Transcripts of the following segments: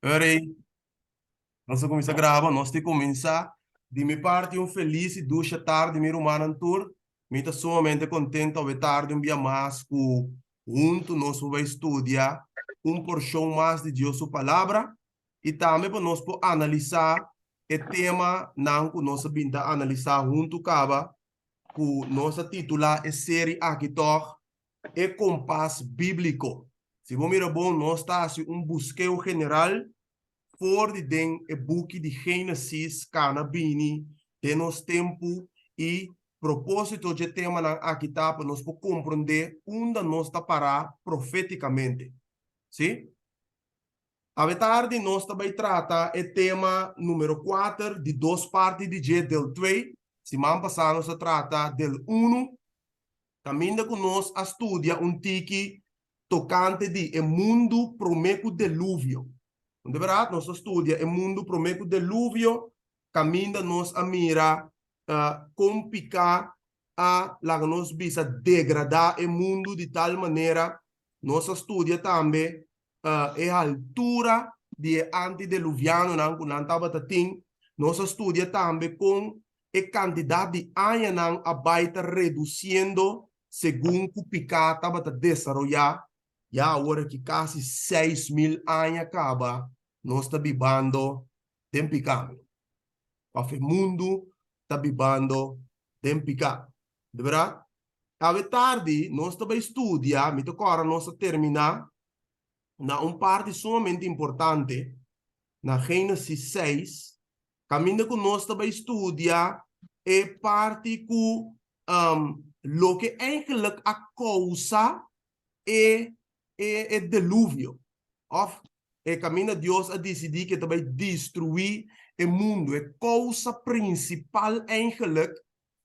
Ori, nos a kuminsá graba, nos tin kuminsá. Di mi parti un felis i dusha tardi mi rumannan tur. Mi ta sumamente kontento awe tardi un bia mas ku huntu nos por bai studia un porshon mas di Dios su Palabra i tambe pa nos por analisá e temanan ku nos a bin ta analisá huntu kaba ku nos a titulá e seri aki tòg E Kompas Bíbliko. Si bo mira bon, nos ta hasi un buskeo general for di den e buki di Génesis kana bini den nos tempu i propósito dje temanan aki ta pa nos por komprondé unda nos ta pará profétikamente. Sí? Awe tardi nos ta bai trata e tema numero kuater di dos parti di dje del twee. Siman pasá nos a trata del unu. Kaminda ku nos a studia un tiki tokante di e mundu promé ku deluvio. No ta bèrdat? Nos a studia e mundu promé ku deluvio, kaminda nos a mira kon piká a, laga nos bisa, degradá e mundu di tal manera. Nos a studia tambe e haltura di e antideluvianonan ku nan tabata tin. Nos a studia tambe kon e kantidat di añanan a bai ta redusiendo segun ku piká tabata desaroyá. Ya awor aki kasi 6000 aña kaba nos ta bibando den piká. Òf e mundu ta bibando den piká. Di bèrdat? Awe tardi nos ta bai studia, mi ta kòrda nos a terminá na un parti sumamente importante na Génesis 6, kaminda ku nos ta bai studia e parti ku loke eigenlijk a kousa e e deluvio òf e kaminda Dios a disidí ku e ta bai destruí e mundu, e kousa prinsipal eigenlijk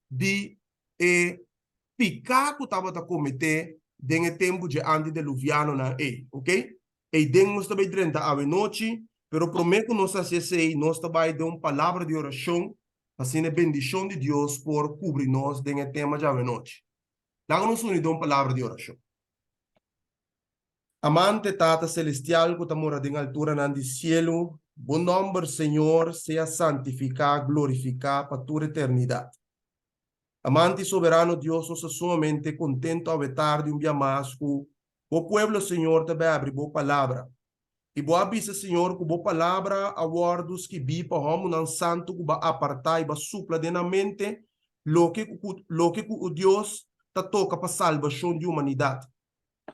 di e piká ku tabata kometé den e tempu dje antideluvianonan ei, oke? Ei den nos ta bai drenta awe nochi, pero promé ku nos hasi esei, nos ta bai den un palabra di orashon, pa asina e bendishon di Dios por kubri nos den e tema dje awe nochi. Laga nos uni den un palabra di orashon. Amante Tata Selestial ku ta mora den alturanan di sielu, Bo nòmber, Señor, sea santifiká, glorifiká pa tur eternidat. Amante i Soberano Dios, nos ta sumamente kontentu awe tardi un bia mas ku Bo pueblo, Señor, ta bai abri Bo Palabra. I Bo a bisa, Señor, ku Bo Palabra a wòrdu skibí pa hòmbernan santu ku Bo a apartá i Bo a supla den nan mente loke ku loke ku Dios ta toka pa salbashon di humanidat.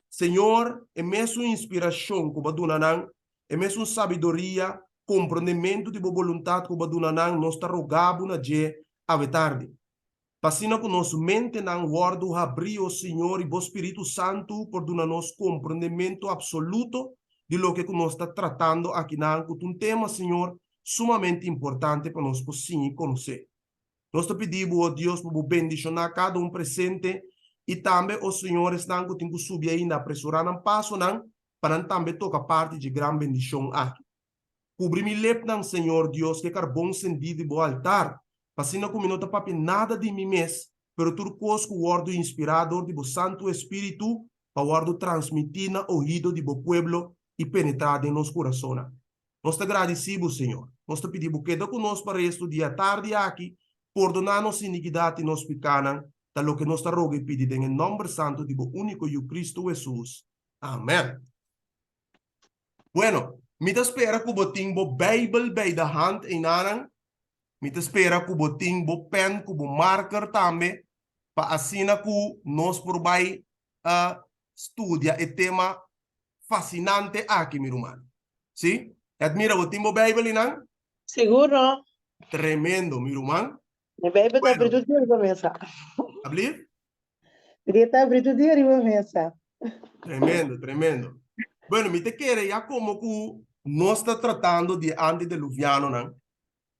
Señor, e mesun inspirashon ku Bo a duna nan, e mesun sabiduria, komprondementu di Bo boluntat ku Bo a duna nan, nos ta roga Bo na dje awe tardi. Pa asina ku nos mentenan wòrdu habrí, o Señor, i Bo Spiritu Santu por duna nos komprondementu apsoluto di loke ku nos ta tratando akinan, ku ta un tema, Señor, sumamente importante pa nos por siña i konosé. Nos ta pidi Bo, o Dios, pa Bo bendishoná kada un presente i tambe, o Señor, esnan ku tin ku subi ainda apresurá nan pasonan pa nan tambe toka parti dje gran bendishon aki. Kubri mi lepnan, Señor Dios, ku e karbon sendí di Bo altar, pa asina ku mi no ta papia nada di mi mes, pero tur kos ku wòrdu inspirá dor di Bo Santu Espíritu pa wòrdu transmití na oído di Bo pueblo i penetrá den nos kurasonnan. Nos ta gradisí Bo, Señor. Nos ta pidi Bo keda ku nos pa restu di e tardi aki, pordoná nos inikidat i nos pikánan, ta loke nos ta roga i pidi den e nòmber santu di Bo úniko Yu Kristu Hesus. Amèn. Bueno, mi ta spera ku bo tin bo Beibel bij de hand einanan. Mi ta spera ku bo tin bo pen ku bo marker tambe pa asina ku nos por bai studia e tema fasinante aki, mi ruman. Si? Edmira, bo tin bo Beibel einan? Sigur no. Tremendo, mi ruman. Mi Beibel ta abri tur dia riba mesa. Ablief? Mi ta abri tur dia riba mesa. Tremendo, tremendo. Bueno, mi ta kere ya komo ku nos ta tratando di e antideluvianonan,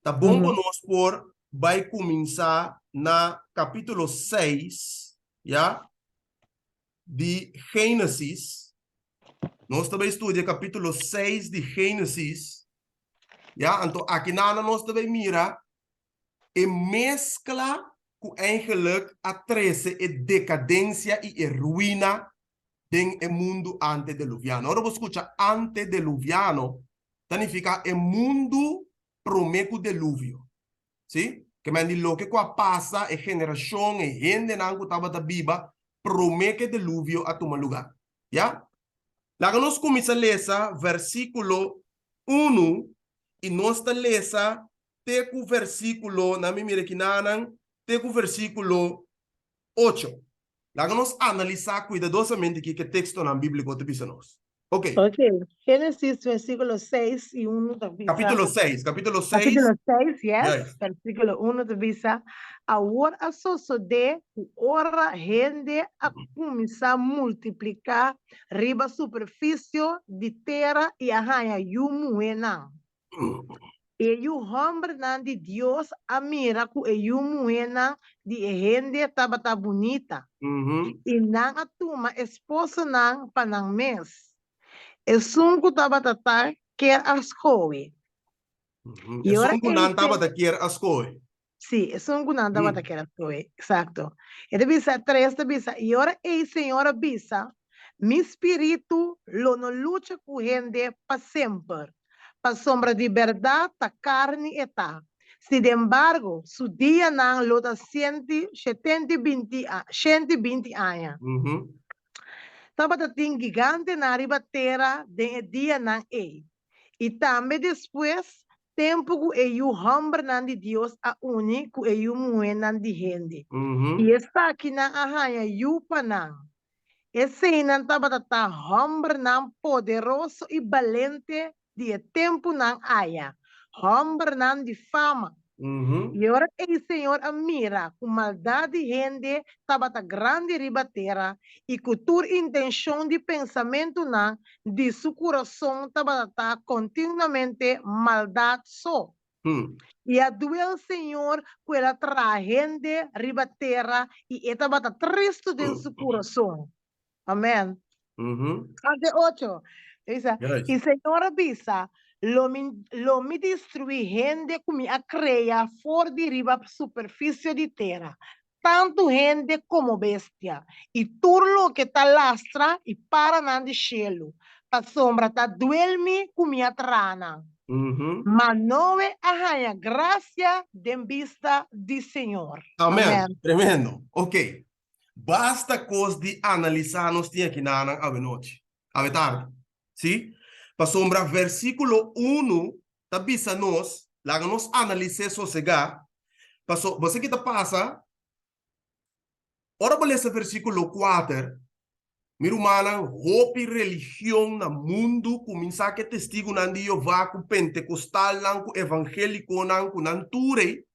ta bon pa nos por bai kuminsá na kapítulo 6, ya, di Génesis. Nos ta bai studia kapítulo 6 di Génesis, ya, anto akinan nos ta bai mira E meskla ku eigenlijk a trese e dekadensia i e ruina den e mundu antedeluviano. Ora bo skucha antedeluviano, Ta nifiká e mundu promé ku deluvio. Sí? Ke men di loke ku a pasa, e generashon, e hendenan ku tabata biba promé ku e deluvio a tuma lugá. Ya? Laga nos kuminsá lesa versíkulo unu i nos ta lesa te ku versíkulo, nan mi mira kinanan, te ku versíkulo ocho. Laga nos analisá kuidadosamente kiko e tekstonan bíbliko ta bisa nos. Ok. Ok, Génesis versíkulo seis i unu ta bisa. Kapítulo seis, kapítulo seis. Kapítulo seis, yes, versíkulo unu ta bisa, Awor a sosodé ku ora hende a kuminsá multipliká riba superfisio di tera i a haña yu muhénan. E yu hòmbernan di Dios a mira ku e yu muhénan di e hende tabata bunita, i nan a tuma esposonan pa nan mes, esun ku tabata ta kier a skohe. I ora Esun ku nan tabata kier a skohe. Sí, esun ku nan tabata kier a skohe, eksakto. E ta bisa, tres ta bisa, I ora ei Señor a bisa, Mi spiritu lo no lucha ku hende pa semper, pasobra di bèrdat ta karni e ta. Sinembargo, su dianan lo ta sienti, shetenti binti, shenti binti aña. Tabata tin gigantenan riba tera den e dianan ei, I tambe despues, tempu ku e yu hòmbernan di Dios a uni ku e yu muhénan di hende, i esakinan a haña yu pa nan. Eseinan tabata ta hòmbernan poderoso i balente di e tempunan aya, hòmbernan di fama. I ora ei Señor a mira ku maldat di hende tabata grandi riba tera i ku tur intenshon di pensamentunan di su kurason tabata ta kontinuamente maldat so. I a duel Señor ku el a traha hende riba tera i e tabata tristu den su kurason. Amen. Ante ocho. E bisa, I Señor a bisa, Lo mi, lo mi destruí hende ku mi a krea for di riba superfisio di tera, tantu hende komo bestia, i tur loke ta lastra i paranan di shelu, pasobra ta duel mi ku mi a traha nan. Ma Noe a haña grasia den bista di Señor. Amen. Tremendo. Ok. Basta kos di analisá nos tin aki nanan awenochi, awe tardi. Sí? Pasobra versíkulo unu ta bisa nos, laga nos analis'é sosegá, paso bo sa ki ta pasa? Ora bo lesa versíkulo kuater, mi rumannan, hopi religion na mundu kuminsá ku e Testigunan di Jehová, ku pentekostalnan, ku evangélikonan, ku nan tur ei,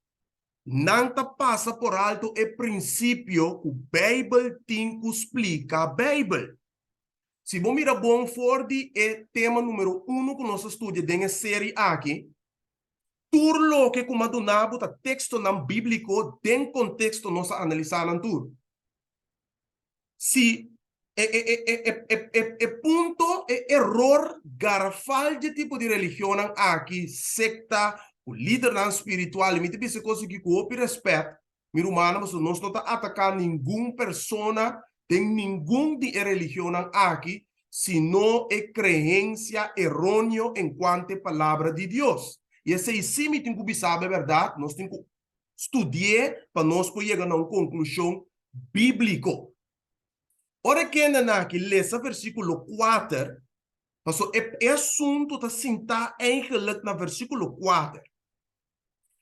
Nan ta pasa por alto e prinsipio ku Beibel tin ku splika Beibel. Si bo mira bon for di e tema numero uno ku nos a studia den e seri aki, tur loke ku mi a duna bo ta tekstonan bíbliko den konteksto nos a analisá nan tur. Si e e e e e e e e punto, e eror garafal dje tipo di religionnan aki, sekta, ku lidernan spiritual, i mi ta bisa e kos aki ku hopi rèspèt, mi rumannan, pasobra nos no ta ataká ningun persona den ningun di e religionnan aki, sino e kreensia eróneo enkuanto e Palabra di Dios. I esei sí mi tin ku bisa bo e bèrdat, nos tin ku studi'é pa nos por yega na un konklushon bíbliko. Ora e kendenan aki lesa versíkulo kuater, pasobra e e asuntu ta sintá eigenlik na versíkulo kuater.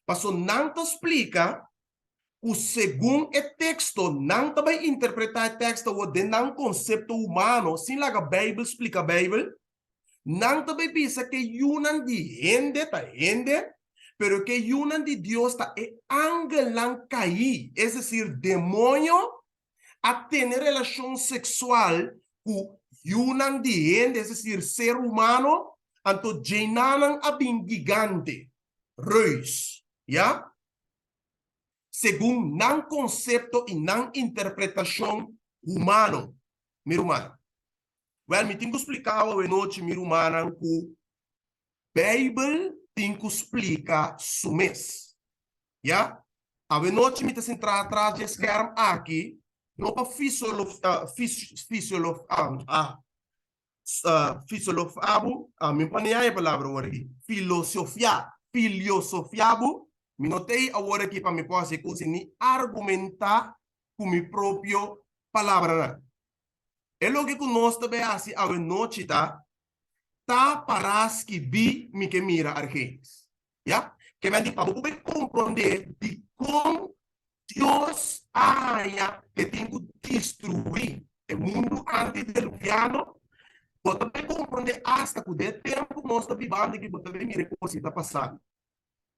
Pasobra nan ta splika ku segun e teksto nan ta bai interpretá e teksto awor den nan konsepto humano sin laga Beibel splika Beibel. Nan ta bai bisa ku e yunan di hende ta hende, pero ku e yunan di Dios ta e angelnan kaí, es desir, demoño, a tene relashon seksual ku yunan di hende, es desir, ser humano, anto djenanan a bin gigante, reus, ya? Segun nan konsepto i nan interpretashon humano, mi ruman. Wèl, mi tin ku splika bo awenochi, mi rumannan, ku Beibel tin ku splika su mes. Ya? Awenochi mi ta sintrá tras di e skèrm aki, no pa fisiolo, fisiolo, ah, Fisolofá bo, mi no por e palabra awor aki, filosofia, filiosofia bo, mi no ta ei awor aki pa mi por hasi kos ni argumentá ku mi propio palabranan. E loke ku nos ta bai hasi awe nochi ta, ta pará skibí mi ke mira Argenis. Ya? Ke men di pa bo por bai komprondé dikon Dios a haña ke tin ku destruí e mundu antideluviano, bo ta bai komprondé asta ku den e tempu ku nos ta bibando aki bo ta bai mira e kos ki ta pasando.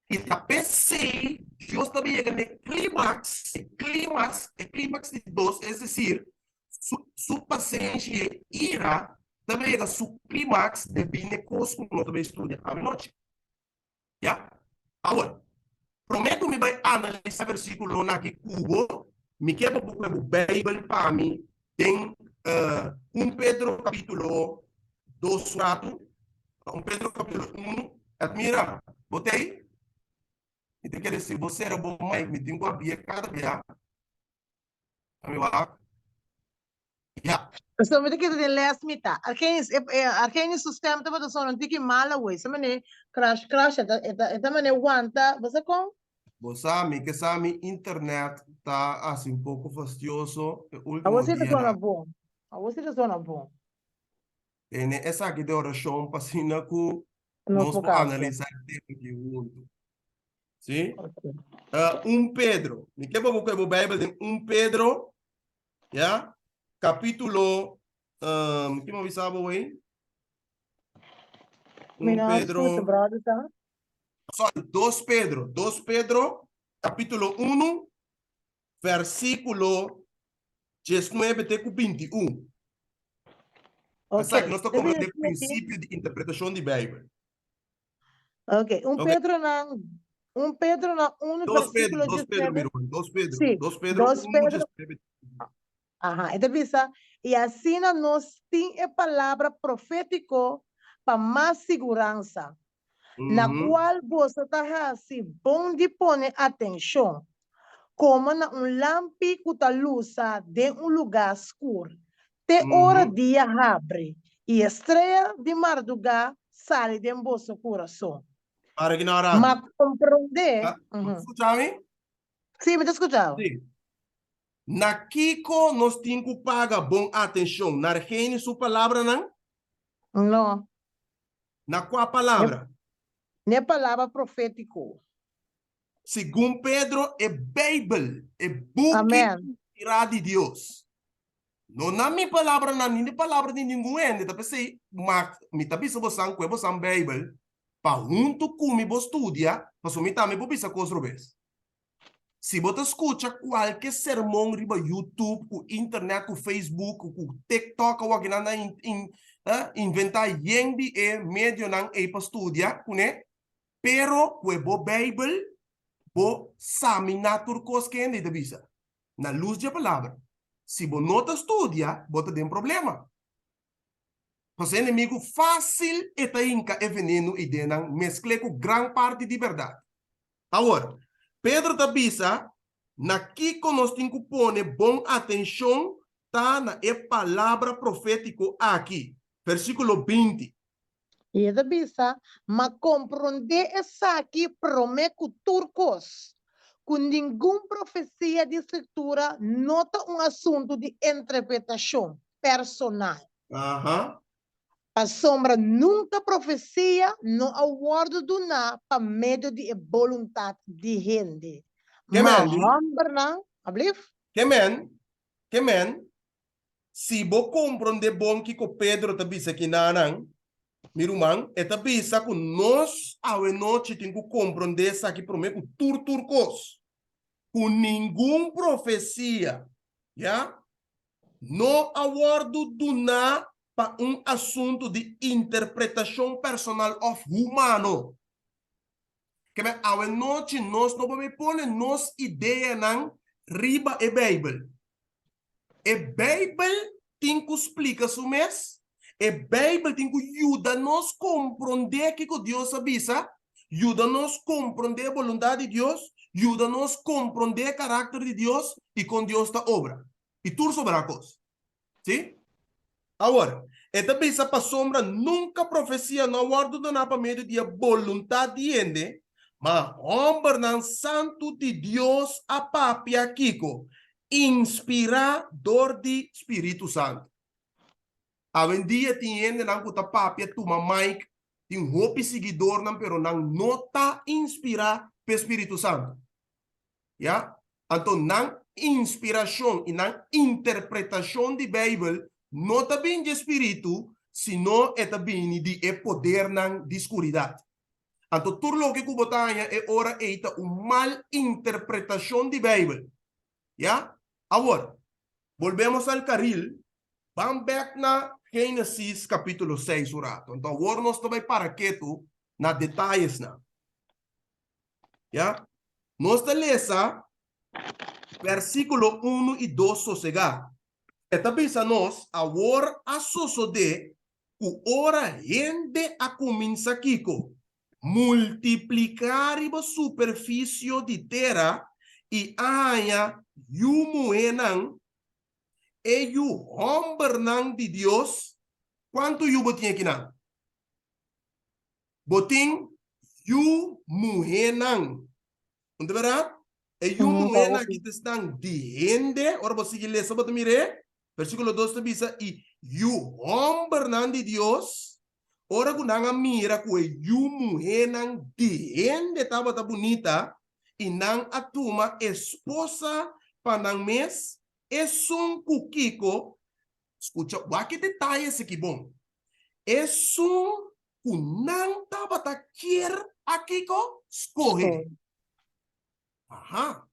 I ta p'esei Dios ta bai yega na e klimaks, e klimaks, e klimaks di dos, es desir, su, su pasenshi i e ira ta bai yega su klimaks debí na e kos ku nos ta bai studia awenochi. Ya? Awor, promé ku mi bai analisá versíkulonan aki ku bo, mi ke pa bo pone bo Beibel pa mi den 1 Pedro kapítulo 2 ratu, 1 Pedro kapítulo 1. Admira, bo ta ei? Mi ta kere si bo sera bo mic, mi tin ku abié kada bia. Mi wak. Ya. Pasobra mi ta keda den les mi ta. Argenis, e, e, Argenis su stem tabata sona un tiki mal awey. Sa mane crash crash, e ta, e ta, e ta mane wanta, bo sa kon? Bo sa, mi ke sa mi internet ta hasi un poko fastioso e ultimo Awor si ta sona dianan. bon. Awor si ta sona bon. Tene esaki den orashon pa asina ku Nos nos por por hasi. analisa e tema aki huntu. Si? Ok. 1 Pedro. Mi ke pa bo kohe bo Bijbel den 1 Pedro Ya? Capítulo, um, ki mo bisa bo wey? Mi 1 no Pedro, escucha, brother, ta? sorry, 2 Pedro, 2 Pedro, capítulo 1, versículo 19 te ku 21. Ok. Esaki nos ta Debe comprende decir aquí. principio di interpretacion di Bijbel. Ok, un Ok. Pedro na un Pedro na 1 2 Pedro, versículo 2 Pedro, 19. mi ruman, 2 Pedro, Sí, 2 Pedro 2 1, Pedro. 19. Aha, e ta bisa, i asina nos tin e palabra profétiko pa mas siguransa, na kual boso ta hasi bon di pone atenshon, komo na un lampi ku ta lusa den un lugá skur, te ora dia habri i e strea di mardugá sali den boso kurason. Para ki nan Ma ratu. komprondé. Bo ta skucha mi? Sí, mi ta skucha bo. Sí. Na kiko nos tin ku paga bon atenshon? Na Argeni su palabranan? No. Na kua palabra? N'e palabra profétiko. Segun Pedro, e Beibel, e buki Amen. inspirá di Dios. No na mi palabranan ni na palabra di ningun hende ta p'esei, ma mi ta bisa bosan ku e bosan Beibel pa huntu ku mi bo studia, pasobra mi tambe por bisa kos robes. Si bo ta skucha kualke sermon riba YouTube, ku internet, ku Facebook, ku TikTok, awor kinan a inventá yen di e medionan ei pa studia kuné, Pero ku e bo Beibel bo saminá tur kos ku hende ta bisa, na lus dje Palabra. Si bo no ta studia, bo ta den problema. Pasobra e enemigu fásil e ta hinka e venenu ei den nan, meskl'é ku gran parti di bèrdat. Awor, Pedro ta bisa na kiko nos tin ku pone bon atenshon ta na e palabra profétiko aki, versíkulo 20. I e ta bisa, Ma komprondé esaki promé ku tur kos, ku ningun profesia di Skritura no ta un asuntu di interpretashon personal. Pasobra nunka profesia no a wòrdu duná pa medio di e boluntat di hende, Ke ma men di? hòmbernan, ablief? Ke men? Ke men? Si bo komprondé bon kiko Pedro ta bisa kinanan, mi ruman, e ta bisa ku nos awenochi tin ku komprondé esaki promé ku tur tur kos, ku ningun profesia, ya, no a wòrdu duná pa un asuntu di interpretashon personal òf humano. Keme awenochi nos no por bai pone nos ideanan riba e Beibel. E Beibel tin ku splika su mes, e Beibel tin ku yuda nos komprondé kiko Dios a bisa, yuda nos komprondé e boluntat di Dios, yuda nos komprondé e karakter di Dios i kon Dios ta obra, i tur sobrá kos. Sí? Awor, E ta bisa pasobra nunka profesia no a wòrdu doná pa medio di e boluntat di hende, ma hòmbernan santu di Dios a papia kiko? Inspirá dor di spiritu santu. Awendia tin hendenan ku ta papia tuma mic, tin hopi siguidornan pero nan no ta inspirá p'e spiritu santu. Ya? Anto nan inspirashon i nan interpretashon di Beibel no ta bini dje spiritu, sino e ta bini di e podernan di skuridat. Anto tur loke ku bo ta haña e ora ei ta un mal interpretashon di Beibel. Ya? Awor, bolbemos al karil, ban bèk na Génesis kapítulo seis un rato. Anto awor nos ta bai para ketu na detayesnan. Ya? Nos ta lesa versíkulo unu i dos sosegá. E ta bisa nos, Awor a sosodé ku ora hende a kuminsá kiko? Multipliká riba superfisio di tera i a haña yu muhénan, e yu hòmbernan di Dios. Kuantu yu bo tin akinan? Bo tin yu muhénan. No ta bèrdat? E yu muhénan aki ta esnan di hende. Ora bo sigui lesa bo ta mir'é. Versíkulo dos ta bisa, I yu hòmbernan di Dios, ora ku nan a mira ku e yu muhénan di hende tabata bunita, i nan a tuma esposa pa nan mes, esun ku kiko, skucha, wak e detaye esaki bon, esun ku nan tabata kier a kiko? Skohe. Aha.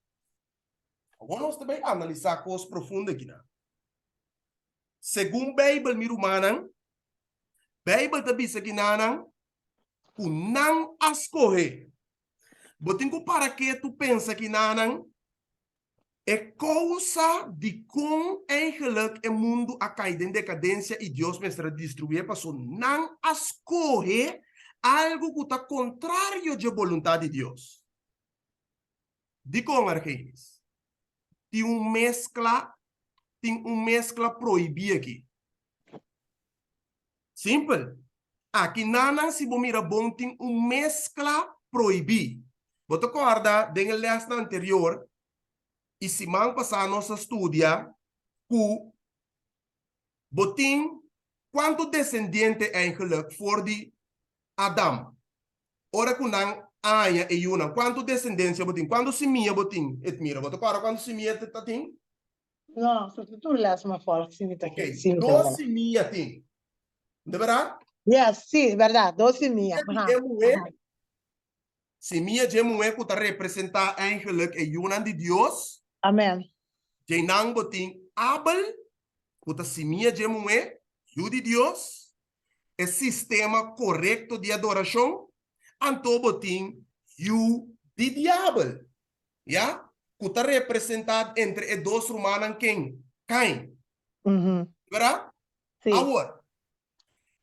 Awor nos ta bai analisá kos profundo akinan. Segun Beibel, mi rumannan, Beibel ta bisa kinanan ku nan a skohe. Bo tin ku para ketu pensa kinanan E kousa dikon eigenlik e mundu a kai den dekadensia i Dios mester a destruié paso nan a skohe algu ku ta kontrario dje boluntat di Dios. Dikon, Argenis? Tin un meskla, tin un meskla prohibí aki. Simpel. Aki nanan si bo mira bon tin un meskla prohibí. Bo ta kòrda den e lèsnan anterior i siman pasá nos a studia ku bo tin kuantu desendiente eigenlik for di Adam? Ora ku nan a haña e yunan, kuantu desendensia bo tin? Kuantu simia bo tin, Edmira? Bo ta kòrda kuantu simia ta tin? No, so tur les ma volg si mi ta Ok, si mi ta dos simia tin. De verdad? Yes, sí, verdad, dos simia. Simia di e muhé, simia dje muhé ku ta representá eigenlijk e yunan di Dios. Amen. Dje nan bo tin Abel, ku ta simia dje muhé, yu di Dios, e sistema korekto di adorashon, anto bo tin yu di diabel. Ya, ku ta representá entre e dos rumannan ken? Kain. Bèrdat? Sí. Awor,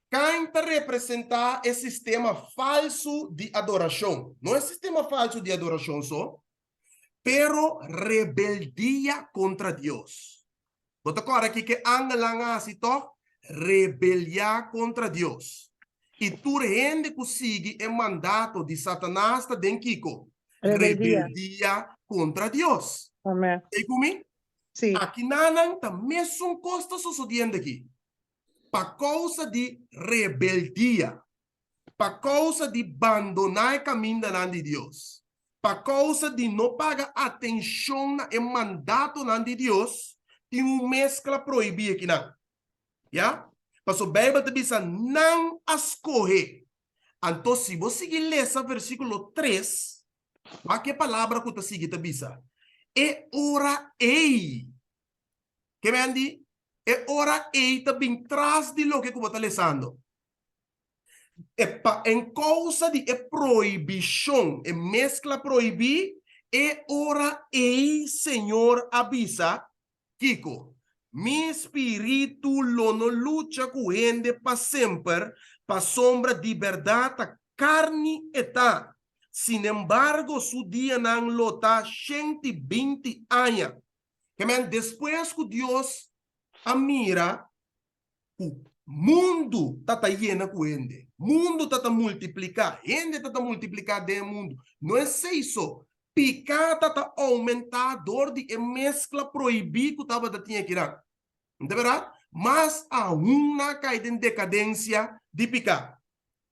Kain ta representá e sistema falsu di adorashon. No e sistema falsu di adorashon so, pero rebeldia kontra Dios. Bo ta kòrda kiko e angelnan a hasi tòg? Rebeliá kontra Dios. I tur hende ku sigui e mandato di Satanas ta den kiko? Rebeldia. Rebeldia kontra Dios. Amèn. Ei ku mi? Sí. Akinanan ta mesun kos ta sosodiendo aki. Pa kousa di rebeldia. Pa kousa di bandoná e kamindanan di Dios, pa kousa di no paga atenshon na e mandatonan di Dios, tin un meskla prohibí akinan. Ya? Pasobra Beibel ta bisa nan a skohe. Anto si bo sigui lesa versíkulo tres, wak e palabra ku ta sigui ta bisa, E ora ei. Ke men di? E ora ei ta bin tras di loke ku bo ta lesando. E pa en kousa di e prohibishon, e meskla prohibí, e ora ei Señor a bisa, Kiko? Mi spiritu lo no lucha ku hende pa semper, pasobra di bèrdat ta karni e ta. Sinembargo su dianan lo ta 120 aña. Ke men, despues ku Dios a mira ku. Mundu ta ta yena ku hende. Mundu ta ta multipliká. Hende ta ta multipliká den e mundu. No esei so, piká ta ta oumentá dor di e meskla prohibí ku tabata tin akinan. No ta bèrdat? Mas aun nan a kai den dekadensia di piká.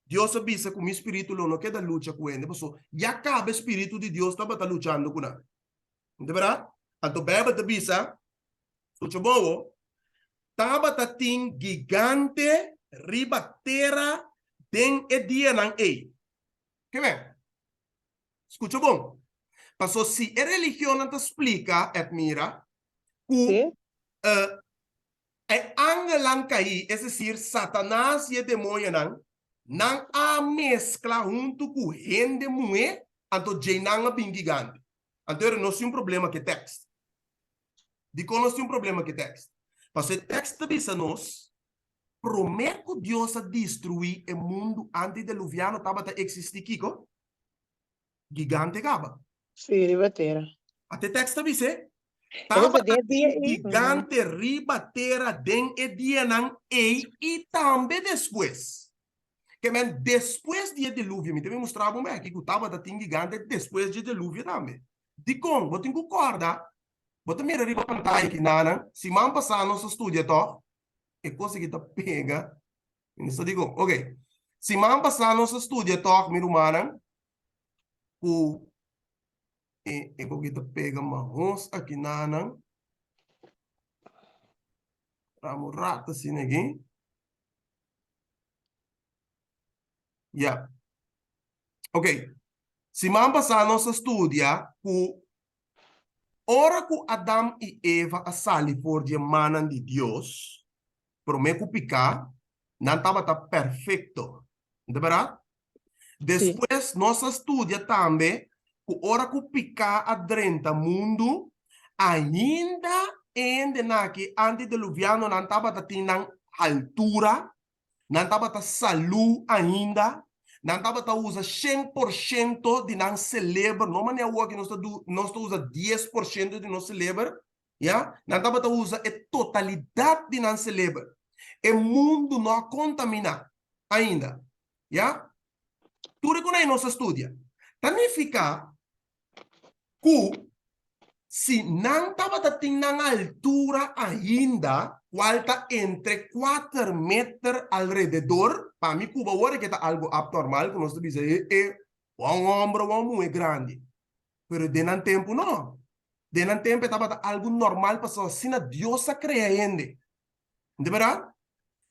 Dios a bisa ku mi spiritu lo no keda lucha ku hende, pasobra ya kaba e spiritu di Dios tabata luchando ku nan. No ta bèrdat? Anto Beibel ta bisa, Skucha bon awor, Tabata tin gigante riba tera den e dianan ei. Ke men? Skucha bon. Paso si e religionnan ta splika, Edmira, ku e angelnan kaí, es desir, Satanas i e demoñonan, nan a meskla huntu ku hende muhé, anto djeinan a bin gigante. Anto era nos tin un problema ku e tèkst. Dikon nos tin un problema ku e tèkst? Pasobra e tèkst ta bisa nos, promé ku Dios a destruí e mundu antideluviano tabata eksistí kiko? Gigante kaba. Sí, riba tera. Ata e tèkst ta bis'é, Tabata tin gigante riba tera den e dianan ei i tambe despues. Ke men despues di e diluvio, mi ta bin mustra bo meki ku tabata tin gigante despues di e diluvio tambe. Dikon? Bo tin ku kòrda, bo ta mira riba pantaya ki nanan, siman pasá nos a studia tòg, e kos aki ta pega, mi no sa dikon, oke, siman pasá nos a studia tòg, mi rumannan, ku e e kos aki ta pega mahos aki nanan, ramo rato asina aki. Ya. Ok. Siman pasá nos a studia ku ora ku Adam i Eva a sali for di e mannan di Dios, promé ku piká, nan tabata perfekto. No ta bèrdat? Despues nos a studia tambe ku ora ku piká a drenta mundu, ainda e hendenan aki antideluvianonan tabata tin nan haltura, nan tabata salú ainda, nan tabata usa 100% di nan seleber, no manera awor ku nos ta nos ta usa 10% di nos seleber, ya, nan tabata usa e totalidat di nan seleber. E mundu no a kontaminá ainda, ya. Tur e ku nos a studia ta nifiká ku si nan tabata tin nan altura ainda, kual ta entre kuater meter alrededor, pa mi Cuba awor ke ta algu abnormal ku nos ta bisa e e un hòmber o un muhé grandi, pero den nan tempu no, den nan tempu e tabata algu normal pasobra asina Dios a krea hende. Di berdad?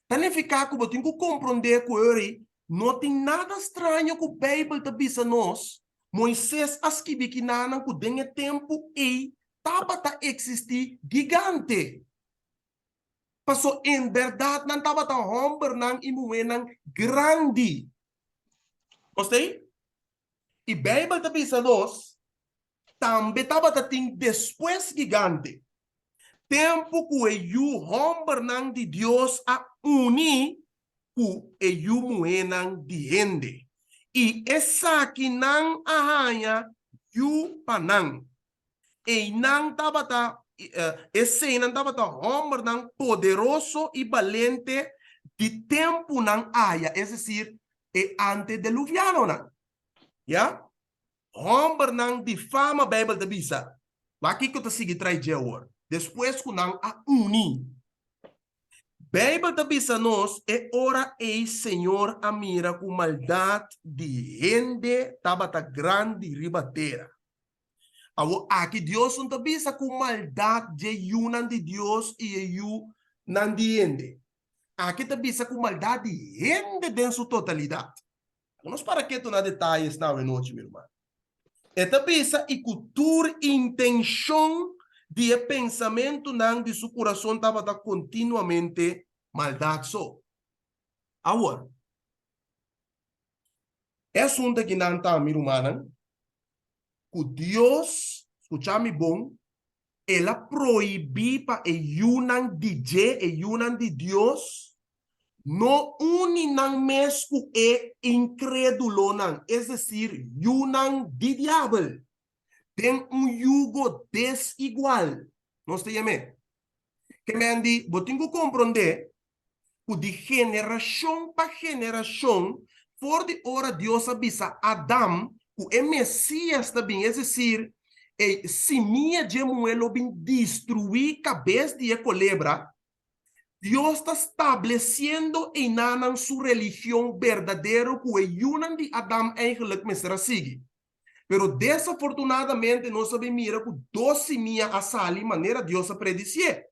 Ta nifiká ku bo tin ku komprondé ku ori no tin nada straño ku Beibel ta bisa nos, Moises a skibi kinanan ku den e tempu ei tabata eksistí gigante. Paso en bèrdat nan tabata hòmbernan i muhénan grandi. Nos ta ei? I Beibel ta bisa nos, Tambe tabata tin despues gigante, tempu ku e yu hòmbernan di Dios a uni ku e yu muhénan di hende, i esakinan a haña yu pa nan. Einan tabata, eseinan tabata hòmbernan poderoso i balente di tempunan aya, es desir, e antedeluvianonan. Ya? Hòmbernan di fama, Beibel ta bisa. Wak kiko ta sigui trai dje awor, despues ku nan a uni. Beibel ta bisa nos, E ora ei Señor a mira ku maldat di hende tabata grandi riba tera. Awor aki Dios no ta bisa ku maldat dje yunan di Dios i e yunan di hende. Aki ta bisa ku maldat di hende den su totalidat. Ku nos para ketu na detayes na awenochi, mi ruman. E ta bisa i ku tur intenshon di e pensamentunan di su kurason tabata kontinuamente maldat so. Awor, e asuntu akinan ta, mi rumannan, ku Dios, skucha mi bon, El a prohibí pa e yunan di dje, e yunan di Dios, no uni nan mes ku e inkrédulonan, es desir, yunan di diabel, den un yugo desigual. Nos ta yam'é. Ke men di, bo tin ku komprondé. Ku di generashon pa generashon, for di ora Dios a bisa Adam ku e Mesias ta bin, es desir, e simia dje muhé lo bin destruí kabes di e kolebra, Dios ta stablesiendo einanan su religion berdadero ku e yunan di Adam eigenlijk mester a sigui. Pero desafortunadamente nos a bin mira ku dos simia a sali manera Dios a predisié,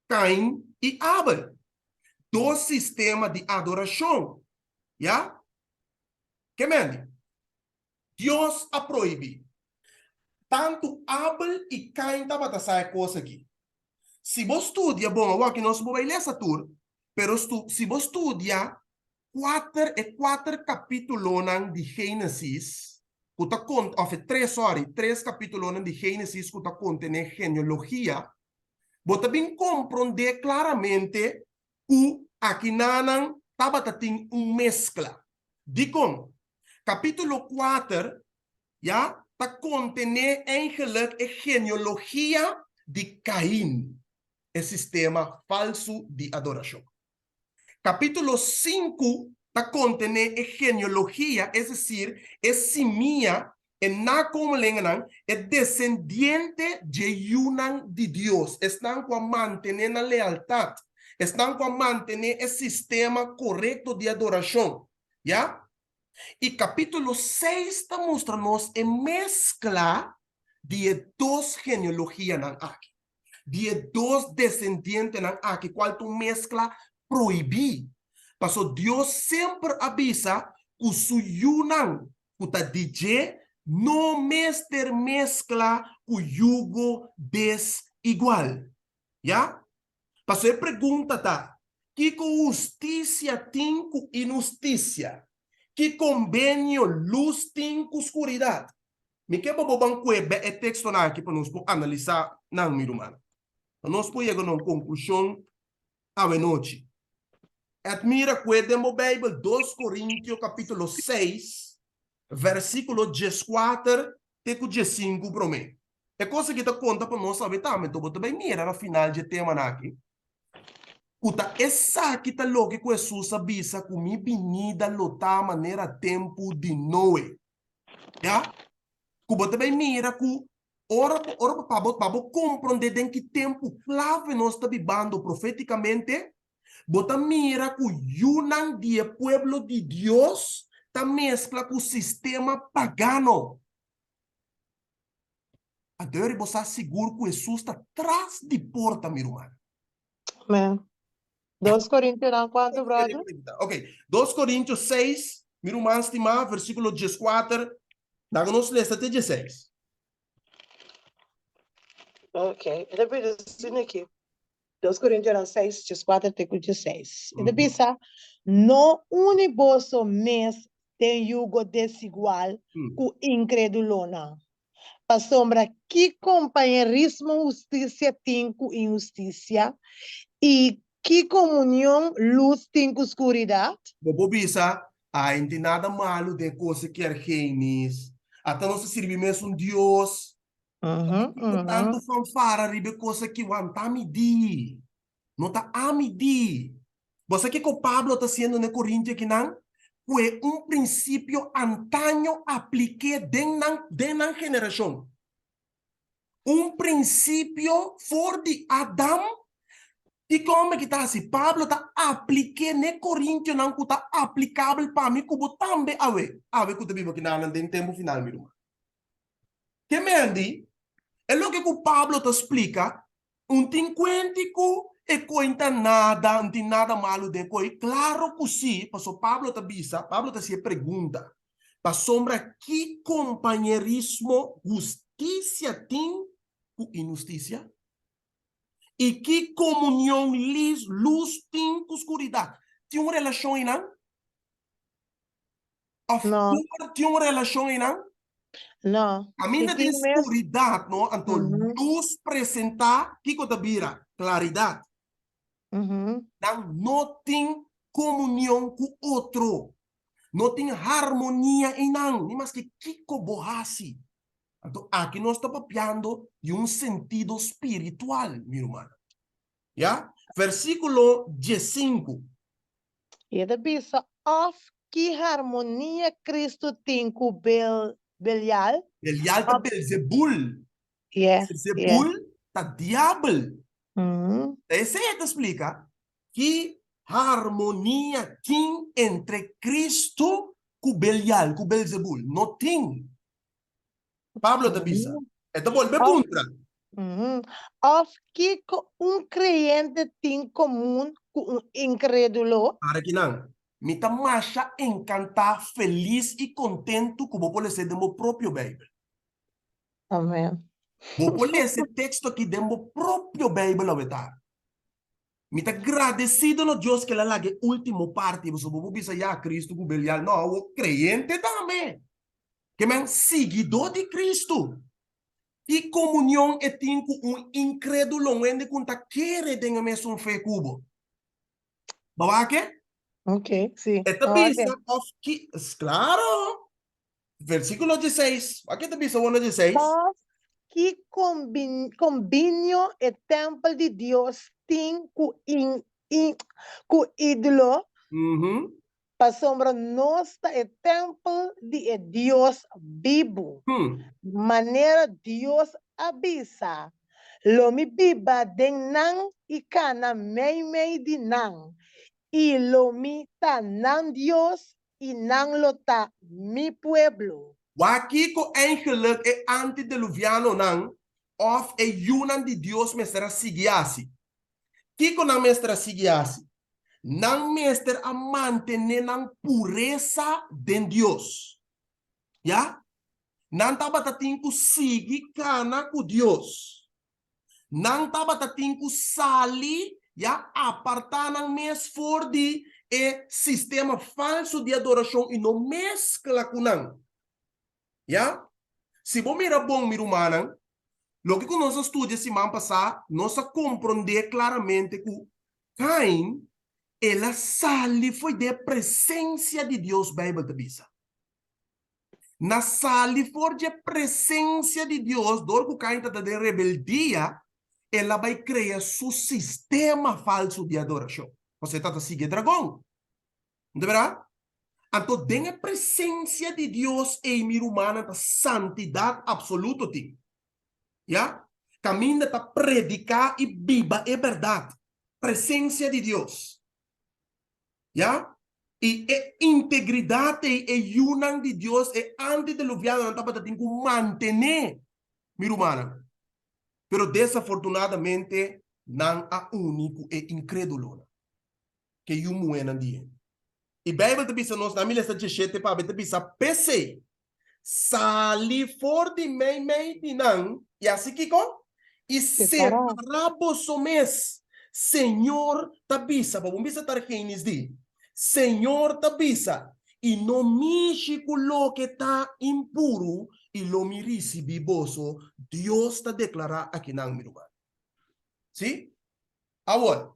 Kain i Abel. Dos sistema di adorashon. Ya? Ke mendi? Dios a prohibí. Tantu Abel i Kain tabata sa e kos akí. Si bo studia, bon, awor aki nos bo bai lesa tur, pero si bo studia kuater, e kuater kapítulonan di Génesis ku ta kont, òf e tres, sòri, tres kapítulonan di Génesis ku ta kontené genealogia, bo ta bin komprondé klaramente ku akinanan tabata tin un meskla. Dikon? Kapítulo kuater ya ta kontené eigenlik e genealogia di Kain, e sistema falsu di adorashon. Kapítulo sinku ta kontené e genealogia, es desir, e simia, e nakomelengenan, e desendiente dje yunan di Dios, esnan ku a mantené nan lealtat, esnan ku a mantené e sistema korekto di adorashon. Ya? I kapítulo seis ta mustra nos e meskla di e dos genealogianan aki, di e dos desendientenan aki, kual ta un meskla prohibí. Pasobra Dios semper a bisa ku su yunan ku ta di dje no mester meskla ku yugo desigual. Ya? Pasobra e pregunta ta, Kiko hustisia tin ku inhustisia? Ki kombenio lus tin ku skuridat? Mi ke pa bo ban kue bè e tekstonan aki pa nos por analisá nan, mi ruman. Pa nos por yega na un konklushon awe nochi. Admira kue den bo Beibel dos Korintio kapítulo seis, vèrsikulo dieskuater te ku diesinku promé. E kos aki ta konta pa nos awe tambe, anto bo ta bai mira na final dje temanan aki, ku ta esaki ta loke ku Hesus a bisa ku mi binida lo ta manera tempu di Noe. Ya? Ku bo ta bai mira ku ora bo ora bo pa bo pa bo komprondé den ki tempu klave nos ta bibando profétikamente, bo ta mira ku yunan di e pueblo di Dios ta meskla ku sistema pagano. Adori bo sa sigur ku Hesus ta tras di porta, mi ruman. Amen. Dos Korintionan kuantu, brother? Ok, dos Korintio seis, mi ruman stimá, versíkulo dieskuater, laga nos lesa te dieseis. Ok, e ta bisa asina aki. Dos Korintionan seis, dieskuater te ku dieseis. E ta bisa, No uni boso mes den yugo desigual ku inkredulonan. Pasobra ki kompañerismo hustisia tin ku inhustisia? I ki komunion lus tin ku skuridat? Bo por bisa, Ai, no tin nada malu den e kos aki, Argenis. Ata nos ta sirbi mesun Dios. Pakiko tantu fanfara riba e kos aki? Wanta mi di. No ta ami di. Bo sa kiko Pablo ta siendo na e Korintio akinan? Ku e un prinsipio antaño aplik'é den nan den nan generashon. Un prinsipio for di Adam. Kiko homber ki ta hasi? Pablo ta aplik'é na e Korintionan ku ta aplikabel pa mi ku bo tambe awe, awe ku ta biba kinanan den tempu final, mi ruman. Ke mendi, e loke ku Pablo ta splika, un tin kuenti ku e koi ta nada, un tin nada malu den e koi? Klaro ku si, pasobra Pablo ta bisa, Pablo ta hasi e pregunta, pasobra ki kompañerismo hustisia tin ku inhustisia? I ki komunion lus tin ku skuridat? Tin un relashon einan? Of No. por tin un relashon einan? No. Kaminda Si tin tin mes. skuridat, no? Anto Mhm. lus presentá, kiko ta bira? Klaridat. Mhm. Nan no tin komunion ku otro. No tin harmonia einan, ni maske kiko bo hasi. Anto aki nos ta papiando di un sentido spiritual, mi rumannan. Ya? Versíkulo diesinku. I e ta bisa, Òf ki harmonia Kristu tin ku Belial? Belial ta Belzebul. Belzebul ta diabel. Ta esei e ta splika ki harmonia tin entre Kristu ku Belial, ku Belzebul. No tin. Pablo ta bisa. E ta bolbe puntra. Òf kiko un kreyente tin komun ku un inkrédulo? Para kinan, mi ta masha enkantá, felis i kontentu ku bo por lesa den bo propio Beibel. Amen. Bo por lesa e teksto akí den bo propio Beibel awe tardi. Mi ta gradesido na Dios ku el a laga e último parti, pasobra bo por bisa, Ya, Kristu ku Belial. No, awor kreyente tambe. Ke men siguidó di Kristu. Ki komunion e tin ku un inkrédulo, un hende ku no ta kere den e mesun fe ku bo? Bo wak e? Ok, si. E ta bisa òf ki, klaro! Versíkulo dieseis, wak e ta bisa awor na dieseis? Òf ki kombinio e tèmpel di Dios tin ku ku ídolo? Pasobra nos ta e tèmpel di e Dios bibu. Manera Dios a bisa, Lo mi biba den nan i kana meimei di nan, i lo mi ta nan Dios i nan lo ta mi pueblo. Wak kiko eigenlijk e antideluvianonan òf e yunan di Dios mester a sigui hasi. Kiko nan mester a sigui hasi? Nan mester a mantené nan puresa den Dios. Ya? Nan tabata tin ku sigui kana ku Dios. Nan tabata tin ku sali, ya, apartá nan mes for di e sistema falsu di adorashon i no meskla ku nan. Ya? Si bo mira bon, mi rumannan, loke ku nos a studia siman pasá, nos a komprondé klaramente ku Kain, el a sali fo'i den e presensia di Dios, Beibel ta bisa. Na sali for dje presensia di Dios, dor ku Kain tabata den rebeldia, el a bai krea su sistema falsu di adorashon. Pasobra e tabata sigui e dragon. No ta berdad? Anto den e presencia di Dios ei mi rumannan ta santidad absoluto tin. Ya? Caminda ta predica y biba e berdad. Presencia di Dios. Ya? Y e integridad ei e yunan di Dios e antideluvianonan tabata tin cu mantene, mi rumannan. Pero desafortunadamente nan a uni cu e incredulonan. Ke yu muhénan di hende. I Beibel ta bisa nos na Milesa dieshete pabia ta bisa, P'esei, sali for di meimei di nan, i hasi kiko? I separá boso mes. Señor ta bisa, pa bo bisa Targenis di, Señor ta bisa, i no mishi ku loke ta impuru, i lo mi risibí boso, Dios ta deklará akinan, mi ruman. Sí? Awor,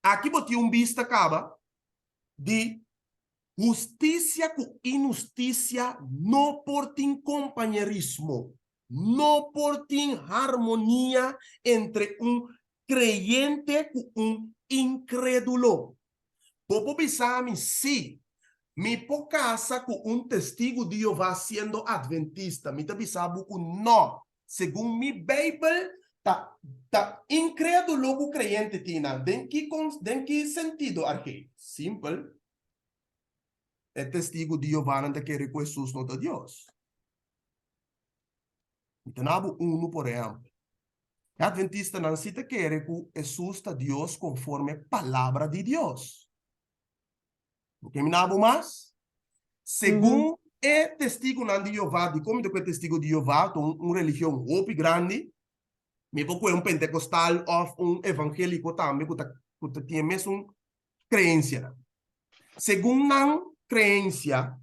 Aki bo tin un bista kaba di hustisia ku inhustisia no por tin kompañerismo, no por tin harmonia entre un kreyente ku un inkrédulo. Bo por bisa mi, Sí, mi por kasa ku un Testigu di Jehová siendo adventista. Mi ta bisa bo ku nò. Segun mi Beibel ta ta inkrédulo ku kreyente tin nan. Den ki den ki sentido, Argey? Simpel. E Testigu di Jehovanan ta kere ku Hesus no ta Dios. Mi ta na bo unu por ehèmpel. E adventistanan si ta kere ku Hesus ta Dios konforme Palabra di Dios. Bo ke mina bo mas? Segun e Testigunan di Jehová, dikon mi ta ku e Testigu di Jehová? Ta un religion hopi grandi. Mi por kohe un pentekostal òf un evangéliko tambe ku ta ku ta tin e mesun kreensianan. Segun nan kreensia,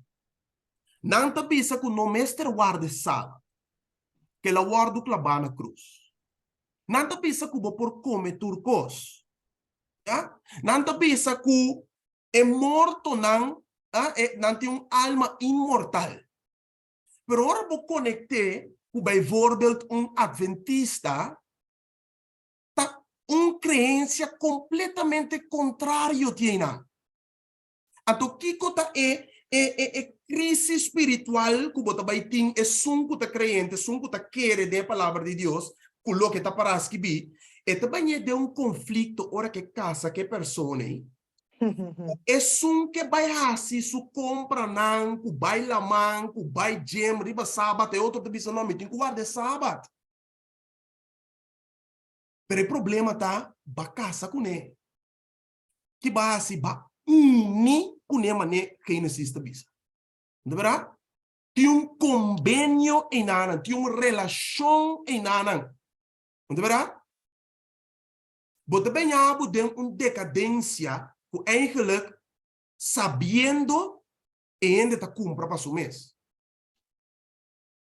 nan ta bisa ku no mester warda e Sabat, ku el a wòrdu klabá na krus. Nan ta bisa ku bo por kome tur kos. Ya? Nan ta bisa ku e mortonan, ah, e, nan tin un alma inmortal. Pero ora bo konekt'é ku bijvoorbeeld un adventista, ta Un creencia completamente contrario tin einan. Anto kiko ta e e e e crisis spiritual ku bo ta bai tin esun ku ta creyente, esun ku ta kere den e palabra di Dios, ku loke ta pará skibí, e ta bañ'é den un conflicto ora ku e casa ku e persona ei, ku esun ke bai hasi su compranan, ku bai laman, ku bai gym riba sabat, e otro ta bisa no, mi tin ku warda e sabat. Pero e problema ta, ba casa kuné. Ki ba hasi? Ba uni kuné mané Génesis ta bisa. No ta berdad? Tin un kombenio einanan, tin un relashon einanan. No ta berdad? Bo ta beña bo den un dekadensia ku eigenlijk sabiendo e hende ta kumpra pa su mes.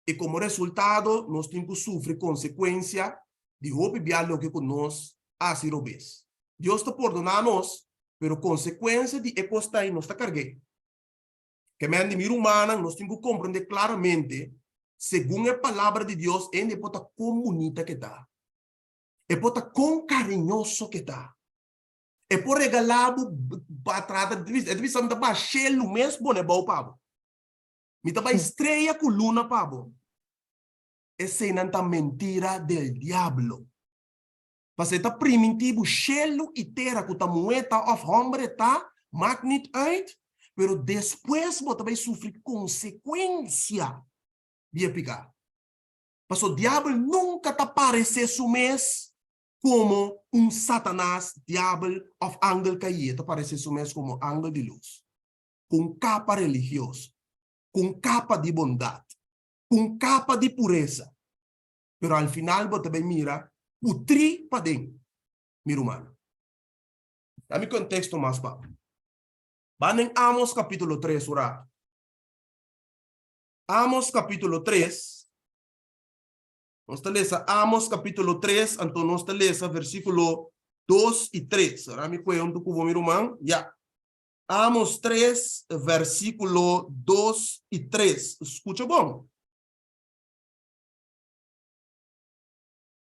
I komo resultado nos tin ku sufri konsekuensia di hopi bia loke ku nos a hasi robes. Dios ta pordoná nos, pero konsekuensia di e kos ta ei nos ta karg'é. Ke men di mi rumannan, nos tin ku komprendé klaramente, segun e Palabra di Dios, hende por ta kon bunita ke ta, e por ta kon kariñoso ke ta, e por regalá bo batrata, e ta bisa mi ta baha shelu mes pone bou pa bo. Mi ta bai strea ku luna pa bo. Eseinan ta mentira del diablo. Pasobra e ta primintí bo shelu i tera ku ta muhé ta òf hòmber e ta, maakt niet uit, pero despues bo ta bai sufri konsekuensia di e piká. Pasobra diabel nunka ta paresé su mes komo un Satanas, diabel òf angel kaí, e ta paresé su mes komo angel di lus. ku un kapa religioso, ku un kapa di bondat, ku un kapa di puresa, pero al final bo ta bai mira putrí paden, mi rumannan. Da mi konteksto mas pa bo. Ban den Amos kapítulo tres un rato. Amos kapítulo tres, nos ta lesa Amos kapítulo tres, anto nos ta lesa versíkulo dos i tres. Ora mi kue huntu ku bo, mi ruman. Ya. Amos tres, versíkulo dos i tres. Skucha bon.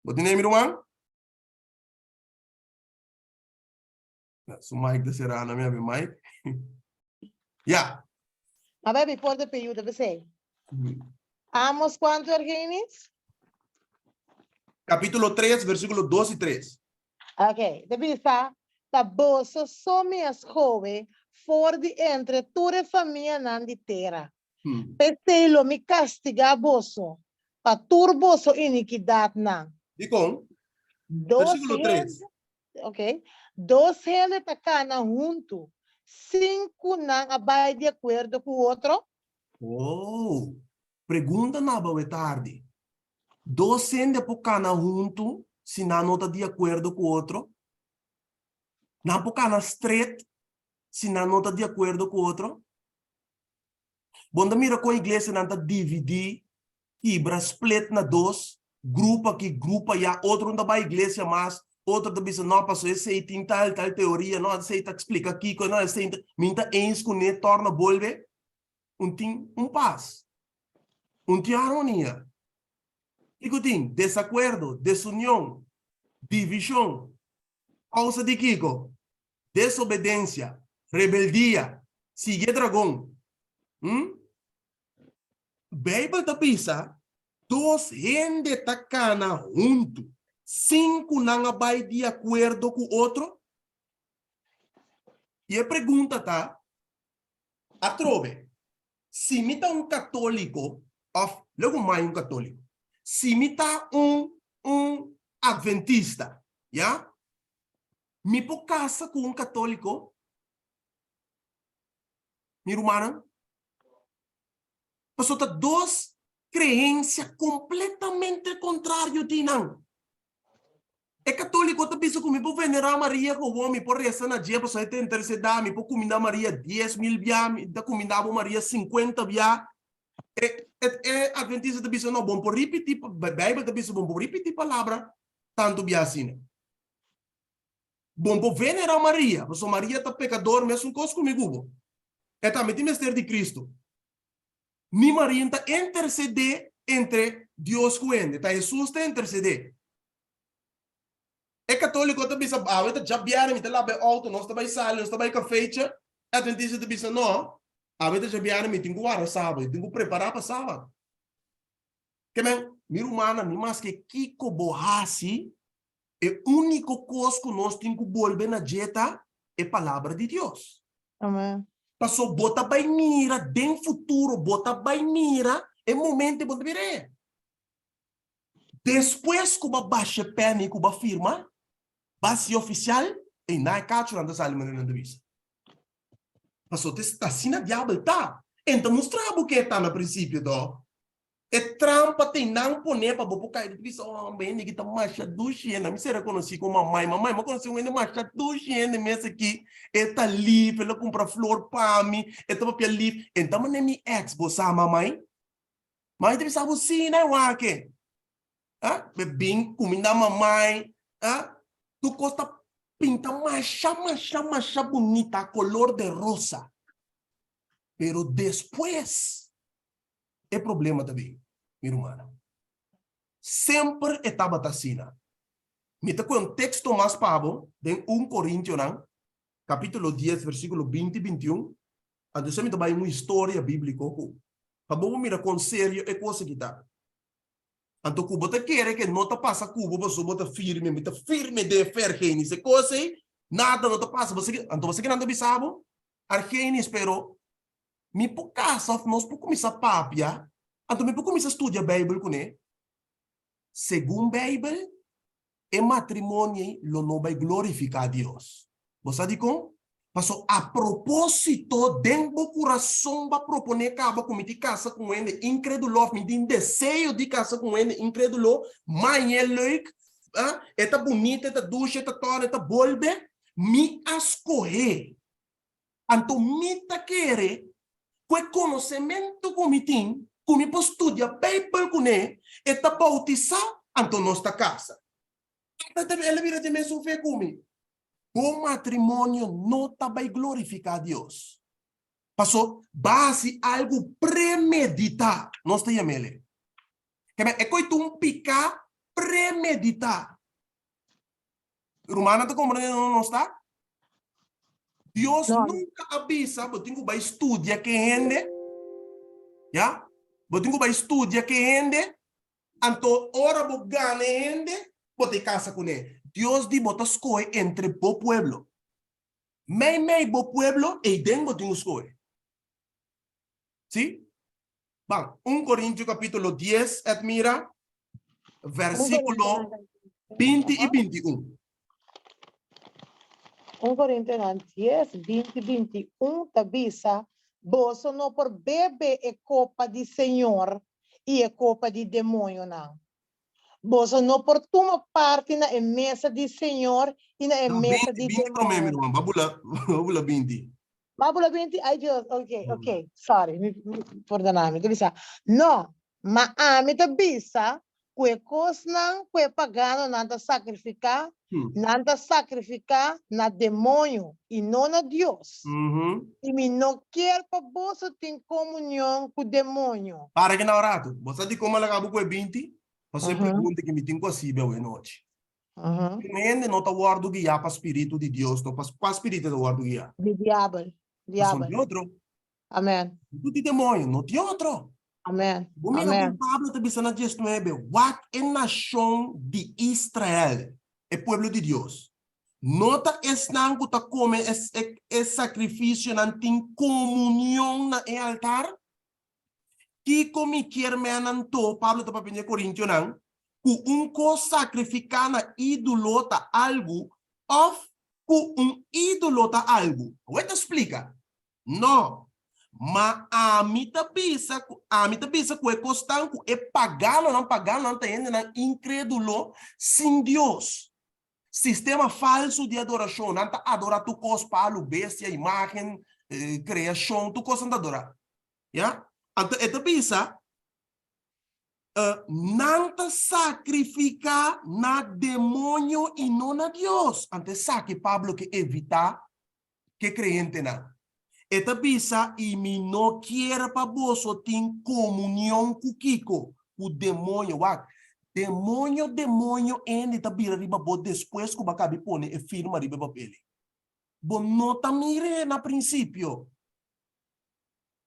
Bo tene mi ruman? Su mic ta será, na mi abi mic. Ya. Ma baby por de peyuda p'esei. Amos kuantu Ergenis? Kapítulo 3, versíkulo 2 i 3. Ok, ta bisa, Ta boso so mi a skohe for di entre tur e famianan di tera. P'esei lo mi kastigá boso pa tur boso inikidatnan. Dikon? Dos Versíkulo 3. hende, ok, dos hende ta kana huntu sin ku nan a bai di akuerdo ku otro? Oh, pregunta na bo awe tardi. Dos hende por kana huntu si nan no ta di akuerdo ku otro? Nan por kana stret si nan no ta di akuerdo ku otro? Bo ta mira kon iglesianan ta dividí, kibra, split na dos, grupo aki, grupo ayá, otro no ta bai iglesia mas, otro ta bisa no pasobra esei tin tal tal teoria, no esei ta splika kiko, no esei ta, mi ta eens kuné torna bolbe. Un tin un pas. Un tin armonia. Kiko tin? Desakuerdo, desunion, divishon. Kousa di kiko? Desobedensia, rebeldia, sigui e dragon. Hm? Beibel ta bisa, Dos hende ta kana huntu sin ku nan a bai di akuerdo ku otro? I e pregunta ta, Atrobe, si mi ta un katóliko, òf lego mai un katóliko, si mi ta un un adventista, ya, mi por kasa ku un katóliko? Mi rumannan, pasobra ta dos kreensia kompletamente kontrario di nan. E katóliko ta bisa ku mi por venerá Maria gewoon, mi por resa na dje pasobra e ta intersedá, mi por kumindá Maria 10,000 bia, mi ta kumindá bo Maria 50 bia. E e e adventista ta bisa no, bo no por ripití, Beibel ta bisa bo no por ripití palabra tantu bia asina. Bo no por venerá Maria, pasobra Maria ta pekador mesun kos ku mi ku bo. E tambe tin mester di Kristu. Ni Maria no ta intersedé entre Dios ku hende, ta Hesus ta intersedé. E katóliko ta bisa, Awe ta djabièrnè, mi ta laba e outo, nos ta bai sali, nos ta bai kafeitje. E adventista ta bisa, No, awe ta djabièrnè, mi tin ku warda sabat, mi tin ku prepará pa sabat. Ke men, mi rumannan, ni maske kiko bo hasi, e úniko kos ku nos tin ku bolbe na dje ta e Palabra di Dios. Amen. Paso bo ta bai mira den futuro, bo ta bai mira e momento bo ta mira. Despues ku bo a basha e pèn i ku bo a firma, bo a hasi ofisial, ei nan e kachunan ta sali manera nan ta bisa. Paso ta asina diabel ta. E ta mustra bo ke e ta na prinsipio to. E trampa ta einan pone pa bo por kai. Bo ta bisa, oh, hende aki ta masha dushi hende. Mi sera konosí ku mamai. Mamai, mi a konosí un hende masha dushi hende mes aki. E ta lif, el a kumpra flor pa mi, e ta papia lif. E ta manera mi ex, bo sa mamai? Mamai ta bisa bo, sí, nan e wak e. Ah, be bin kuminda mamai. Ah, tur kos ta pinta masha, masha, masha bunita, kolor de rosa. Pero despues e problema ta bin, mi rumannan. Semper e tabata asina. Mi ta kohe un teksto mas pa bo den un Korintionan, kapítulo dies, versíkulo binti, bintiun. Anto esei mi ta bai un historia bíbliko ku pa bo por mira kon serio e kos aki ta. Anto ku bo ta kere ke no ta pasa ku bo pasobra bo ta firme, mi ta firme den e fe, Argenis, e kos ei nada no ta pasa. Bo sa ki, anto bo sa kinan ta bisa bo? Argenis, pero mi por kasa òf nos por kuminsá papia, anto mi por kuminsá studia Beibel kuné. Segun Beibel, e matrimonio ei lo no bai glorifiká Dios. Bo sa dikon? Pasobra a propósito den bo kurason bo a proponé kaba ku mi tin kasa ku un hende inkrédulo òf mi tin deseo di kasa ku un hende inkrédulo, maña e leuk, e ta bunita, e ta dushi, e ta tòrna, e ta bolbe, mi a skohé. Anto mi ta kere ku e konosementu ku mi tin, ku mi por studia Beibel kuné, e ta boutisá, anto nos ta kasa. El a bira di mesun fe ku mi. Bo matrimonio no ta bai glorifiká Dios. Paso bo a hasi algu premeditá, nos ta yam'el. E koe ta un piká premeditá. Rumannan ta comprende no nos ta? Dios No. nunca a bisa bo tin cu bay studia ke hende. Ya? Bo tin cu bay studia ke hende. Anto ora bo gana e hende, bo ta casa cune. Dios di bo ta scohe entre bo pueblo. Mei mei bo pueblo, eyden bo tin cu scohe. Si? Ban, 1 Corintio capítulo 10, Edmira, versículo 20 y 21. 1 Corintionan 10, 20, 21 ta bisa, Boso no por bebe e kopa di Señor i e kopa di demoñonan. Boso no por tuma parti na e mesa di Señor i na e No, mesa 20, di 20 promé, mi demoñonan. ruman. Ba bula, ba bula 20. Ba bula 20? Ai Dios, ok, ok, sorry, mi, mi, pordona mi. Ta bisa, no, ma ami ta bisa ku e kosnan ku e paganonan ta sakrifiká, nan ta sakrifiká na demoño i no na Dios. I mi no kier pa boso tin komunion ku demoño. Para ki na un ratu. Bo sa dikon mi a laga bo ku e 20? Pasobra e pregunta ku mi tin ku hasibe awe nochi. Un hende no ta wòrdu guiá pa spiritu di Dios, no pa kua spiritu e ta wòrdu guiá? Di diabel. Pasobra Diabel. di otro. Amen. Spiritu di demoño, no di otro. Amen. Bo mira Amen. kon Pablo ta bisa na diesnuebe, wak e nashon di Israel, e pueblo di Dios. No ta esnan ku ta kome e, e, e sakrifisionan tin komunion na e altar? Kiko mi kier men anto, Pablo ta papia n'e Korintionan, ku un kos sakrifiká na ídolo ta algu òf ku un ídolo ta algu? Awor e ta splika, No, ma ami ta bisa ku ami ta bisa ku e kosnan ku e paganonan, paganonan ta hendenan inkrédulo, sin Dios. Sistema falsu di adorashon, nan ta adorá tur kos, palu, bestia, imágen, kreashon, tur kos nan ta adorá. Ya? Anto e ta bisa, nan ta sakrifiká na demoño i no na Dios. Anto esaki Pablo ke evitá ke kreyentenan. E ta bisa, I mi no kier pa boso tin komunion ku kiko? Ku demoño. Wak! Demoño demoño endi ta bira riba bo despues ku bo a kabi pone e firma riba e papel ei. Bo no ta mir'é na prinsipio.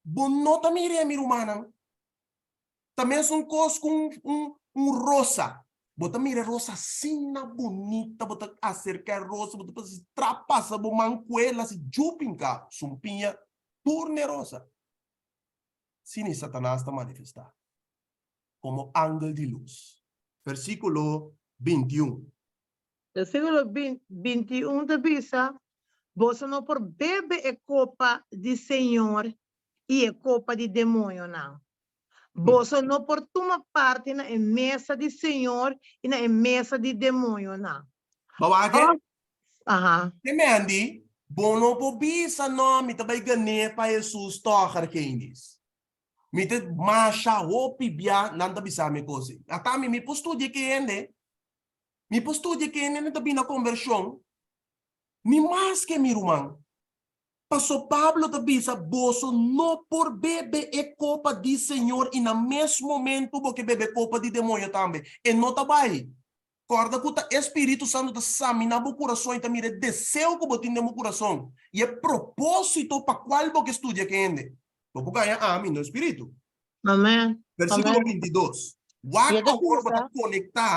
Bo no ta mir'é, mi rumannan. Ta mesun kos ku un un un rosa. Bo ta mira e rosa asina bunita, bo ta aserká e rosa, bo ta pasa trapasa bo man ku el, hasi djupinka, sumpiña tur n'e rosa. Asina Satanas ta manifestá komo angel di lus. Versíkulo bintiun. Versíkulo bintiun ta bisa, Boso no por bebe e kopa di Señor i e kopa di demoñonan. Boso no por tuma parti na e mesa di Señor i na e mesa di demoñonan. Bo wak e? Aha. Te Mandy, bo no por bisa no, mi ta bai gané pa Hesus tòg, Argenis. Mi ta masha hopi bia nan ta bisa mi kos ei. Ata mi, mi por studia ke hende. Mi por studia ke hende ta bini na kombershon. Ni maske, mi ruman. Paso Pablo ta bisa, Boso no por bebe e kopa di Señor i na mes momento bo ke bebe kopa di demoño tambe. E no ta bai. Kòrda ku ta e Spiritu Santu ta saminá bo kurason i ta mira e deseo ku bo tin den bo kurason i e propósito pa kual bo ke studia ku hende. Bo por gaña ami, no e Spiritu. Amen. Versíkulo Amen. 22. Wak I e ta awor bo ta bisa. konektá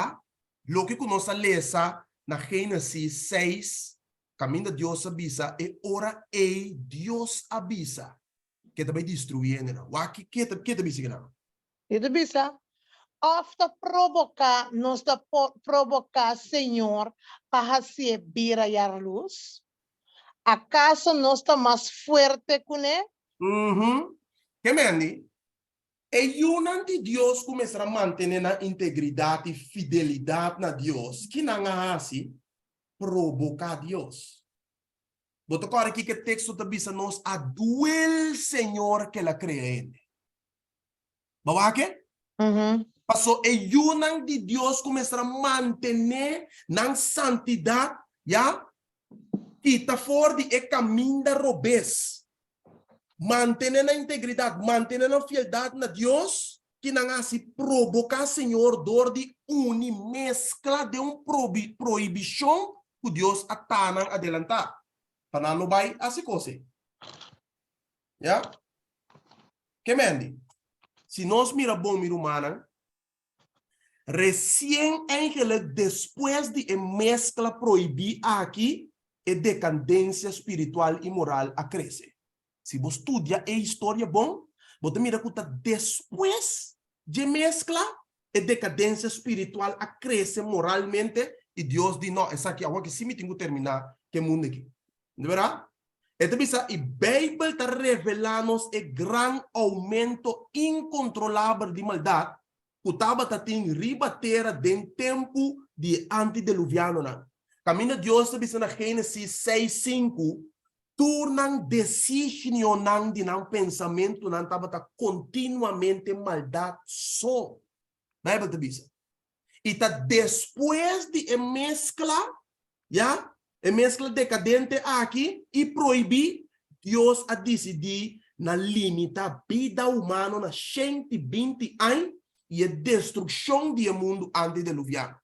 loke ku nos a lesa na Génesis 6 Kaminda Dios a bisa, e ora ei Dios a bisa ke ta bai destruí hendenan. Wak ke ta ke ta bisa kinan? E ta bisa, Òf ta proboká nos ta proboká Señor pa hasié bira yarlus? Akaso nos ta mas fuerte kuné? Uhum. Ke mendi, e yunan di Dios ku mester a mantené nan integridat i fidelidat na Dios, ki nan a hasi? Proboká Dios. Bo ta kòrda kiko e teksto ta bisa nos? A duel Señor ke el a krea hende. Bo wak e? Paso e yunan di Dios ku mester a mantené nan santidat, ya, kita for di e kaminda robes. Mantené nan integridat, mantené nan fieldat na Dios, ki nan hasi proboká Señor dor di uni meskla den un prohibishon ku Dios a ta nan adelantá, pa nan no bai hasi kos ei. Ya? Ke mendi? Si nos mira bon, mi rumannan, resien eigenlik despues di e meskla prohibí aki, e dekandensia spiritual i moral a krese. Si bo studia e historia bon, bo ta mira ku ta despues dje meskla e dekadensia spiritual a krese moralmente i Dios di, No, esaki awor ki si mi tin ku terminá ku e mundu aki. Di bèrdat? E ta bisa, i Beibel ta revelá nos e gran oumento inkontrolabel di maldat ku tabata tin riba tera den tempu di e antideluvianonan. Kaminda Dios ta bisa na Génesis seis, sinku, Tur nan designionan di nan pensamentunan tabata kontinuamente maldat so. Beibel ta bisa. I ta despues di e meskla, ya, e meskla dekadente aki i prohibí, Dios a disidí na limitá bida humano na 120 añ i e destrukshon di e mundu antideluviano.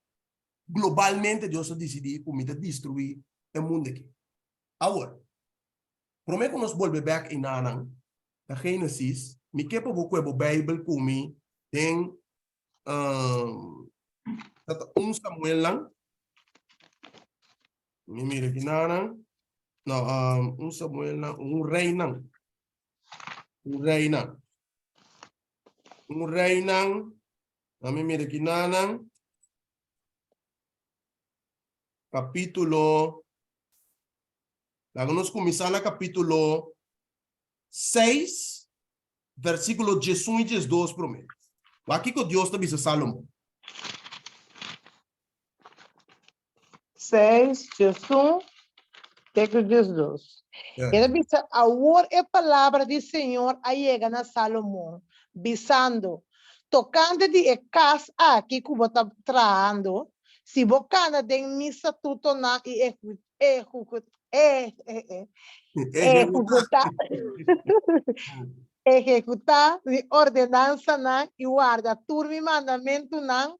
Globalmente Dios a disidí ku mi ta destruí e mundu aki. Awor, promé ku nos bolbe bèk einanan na Génesis, mi ke pa bo kue bo Beibel ku mi den Ta ta un Samuelnan. Mi mira ki nanan. No, un Samuelnan, un reinan. Un reinan. Un reinan. Na mi mira ki nanan. Kapitulo. Laga nos kuminsá na kapitulo 6. Versíkulo diesun i diesdos promé. Wak kiko Dios ta bisa Sálomon. Seis, diesun te ku diesdos. E ta bisa, Awor e palabra di señor a yega na Sálomon, bisando, Tokante di e kas aki ku bo ta trahando, si bo kana den mi statutonan i Ehekutá mi ordenansanan i warda tur mi mandamentunan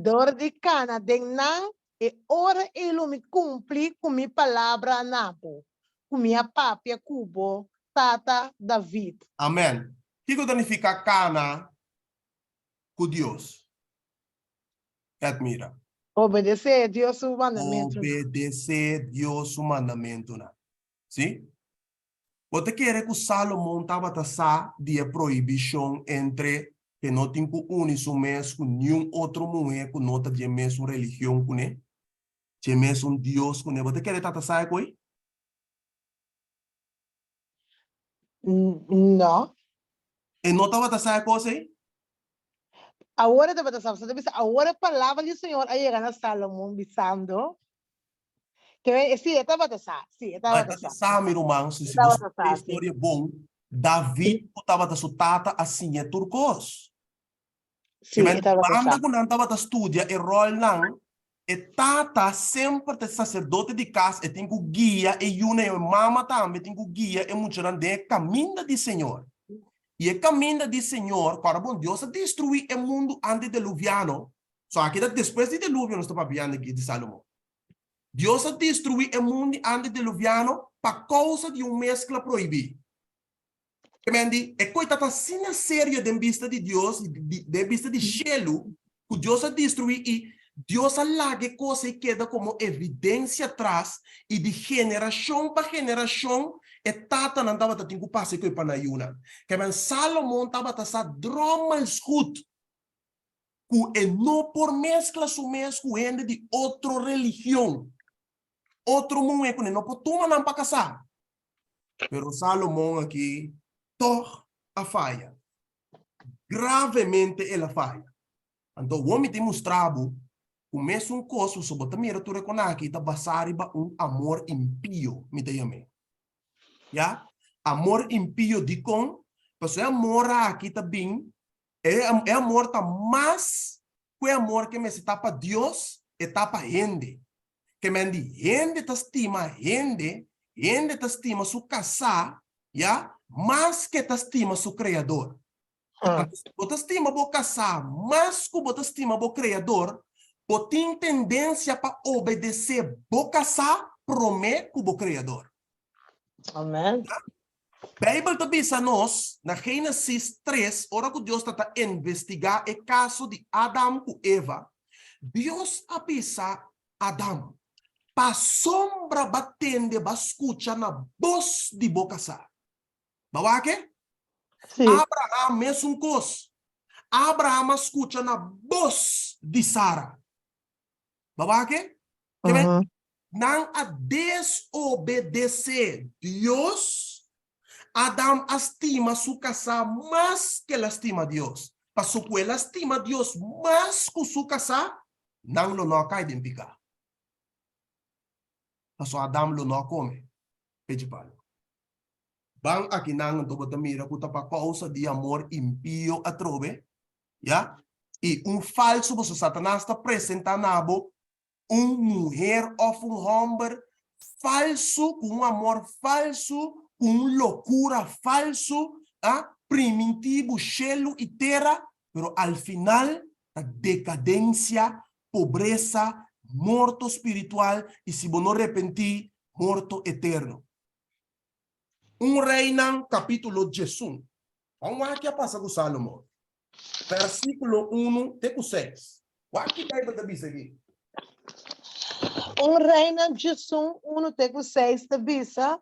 dor di kana den nan, e ora ei lo mi kumpli ku mi palabra na bo, ku mi a papia ku bo tata David. Amèn. Kiko ta nifiká kana ku Dios? Edmira. Obedesé Dios su mandamentunan. Obedesé Dios su mandamentunan. Sí? Bo ta kere ku Salomon tabata sa di e prohibishon entre ke no tin ku uni su mes ku niun otro muhé ku no ta dje mesun religion kuné, dje mesun Dios kuné? Bo ta kere e tabata sa e koi? No. E no tabata sa e kos ei? Awor e tabata sa, pasobra ta bisa, awor e palabra di Señor a yega na Salomon, bisando, Ke sí, e tabata sa, sí, e tabata sa. Sa, mi ruman, si si bo sa historia bon, David ku tabata su tata a siña tur kos. Sí, e tabata sa. Banda ku nan tabata studia e ròlnan, e tata semper ta e saserdote di kas, e tin ku guia e yunan, e mama tambe tin ku guia e muchanan den e kaminda di Señor. I e kaminda di Señor, kòrda bon, Dios a destruí e mundu antideluviano, so aki ta despues di deluvio nos ta papiando aki di Salomon. Dios a destruí e mundi antidiluviano pa kousa di un meskla prohibí. Ke men di, e koi tabata asina serio den bista di Dios, den bista di shelu, ku Dios a destruí i Dios a laga e kos ei keda komo evidensia tras i di generashon pa generashon e tatanan tabata tin ku pasa e koi pa nan yunan. Ke men Salomon tabata sa dròmels gut ku e no por meskla su mes ku hende di otro religion, otro muhé ku e no por tuma nan pa kasá. Pero Salomon aki tòg a faya. Gravemente el a faya. Anto awor mi tin mustra bo ku mesun kos pasobra bo ta mira tur e kon aki ta basá riba un amor impio, mi ta yam'é. Ya? Amor impio dikon? Pasobra e amor aki ta bin E e amor ta mas ku e amor ke mester ta pa Dios, e ta pa hende. Ke men di hende ta stima hende, hende ta stima su kasá, ya, mas ke ta stima su Kreador. Anto si bo ta stima bo kasá mas ku bo ta stima bo Kreador, bo tin tendensia pa obedesé bo kasá promé ku bo Kreador. Amen. Bijbel ta bisa nos na Génesis 3, ora ku Dios ta ta investigá e kaso di Adam ku Eva, Dios a bisa Adam, Pasobra ba tende ba skucha na bos di bo kasá. Ba wak e? Sí. Abraham mesun kos. Abraham a skucha na bos di Sara. Ba wak e? Ke men, nan a desobedesé Dios. Adam a stima su kasá mas ku el a stima Dios. Paso ku el a stima Dios mas ku su kasá, nan lo no a kai den piká. Paso Adam lo no a kome pechi palu. Ban akinan anto bo ta mira ku ta pa kousa di amor impio atrobe, ya, i un falso boso Satanas ta presentá na bo un muher of un homber falso, cu un amor falso, cu un locura falso, a priminti bo shelu y tera, pero al final ta decadencia, pobreza, morto spiritual y si bo no repenti, morto eterno. Un Reynan capitulo diesun. Ban wak ki a pasa cu Salomon. Versíkulo unu te ku seis. Wak ki Beibel ta bisa aki. Un Reinan 11, unu te ku seis ta bisa,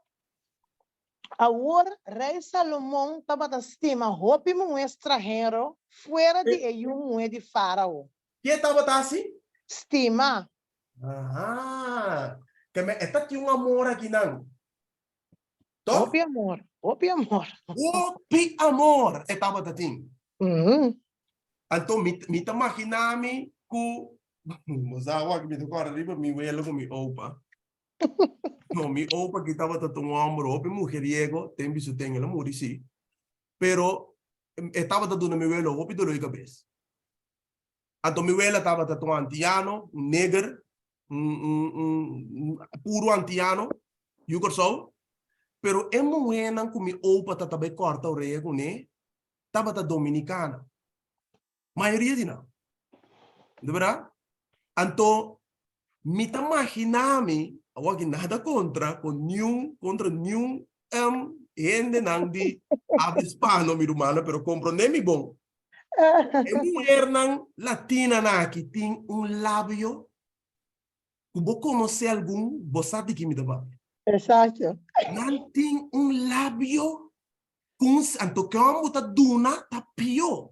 Awor Rei Salomon tabata stima hopi muhé stranhero fuera di e yu muhé di Fárao. Ke tabata hasi? Stima. Aha. Ke men e ta tin un amor akinan. Toch? Hopi amor, hopi amor. Hopi amor e tabata tin. Anto mi, mi ta magina mi ku, bo sa wak mi ta kòrda riba mi welo ku mi opa. No, mi opa ki tabata ta un hòmber hopi mujeriego, ten bisu ten, el a muri sí. Pero e tabata duna mi welo hopi doló di kabes. Anto mi wela tabata ta un antiano, un neger, un, un, un, un puro antiano, yu Kòrsou. Pero e muhénan ku mi opa ta ta bai kòrta orea kuné tabata dominikana. Mayoria di nan. Di berdad? Anto mi ta maginá mi, awor aki nada kontra ku niun, kontra niun hendenan di habla hispano mi rumannan, pero komprondé mi bon. E muhernan latinanan aki tin un labio ku bo konosé algun, bo sa di ki mi ta papia. Exacto. Nan tin un labio ku un, anto ke hòmber bo ta duna ta pió.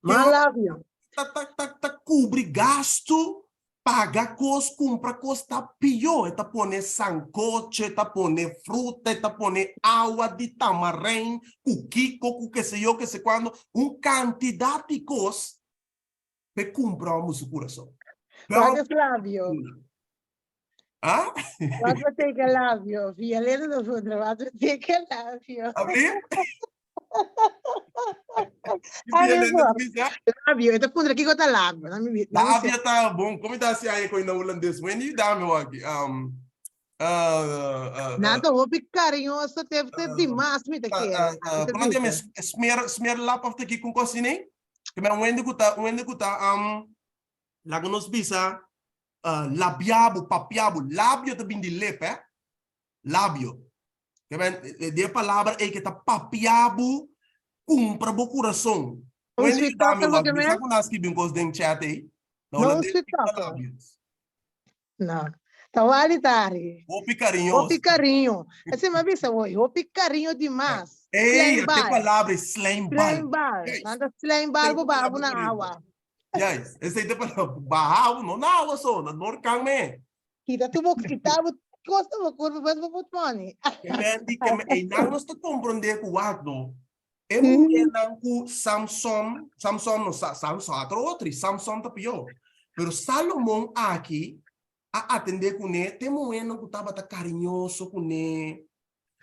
Mal labio. Ta, ta, ta, ta kubri gastu, paga kos, kumpra kos, ta pió. E ta pone sankocho, e ta pone fruta, e ta pone awa di tamarein, ku kiko, ku keseyo, kesekuando, un kantidat di kos p'e kumpra hòmber su kurason. Wat is labio? Ah? Wat betekent labio? Violeta ta puntra, wat betekent labio? Abri? Violeta bisa? Labio, e ta puntra kiko ta labio. Labio ta bon, komo ta hasi aña koi na hulandes? Wendy, yuda mi wak. Nan ta hopi kariñoso, te te dimas mi ta kere. Komo ta yama smer, smerlap of ta kiko un kos asina? Ke men un hende ku ta, un hende ku ta laga nos bisa labiabo, papiabo, labio ta bin di lep, eh, labio. Ke men, di e palabra ei ke ta papiabo, kumpra bo kurason. Un sweet talker bo ke men? Mi sa ku nan a skibi un kos den chat ei. No un sweet talker. No. Ta wali tari. Hopi kariñoso. Hopi kariño. Esei mi a bisa bo, hopi kariño dimas. Ey, e palabra ei, slijmbal. Slijmbal. Nan ta slijmbal bo baha bo na awa. Juist, esei ta palabra, baha bo, no na awa so, na norkan me. Kita tu bo, kita bo kos na bo kurpa, pues bo put money. Ke men di, ke men, einan nos ta komprondé ku wak no. E muhernan ku Samson, Samson no, Samson a otro otri, Samson ta pió. Pero Salomon aki a atendé kuné, te muhernan ku tabata kariñoso kuné.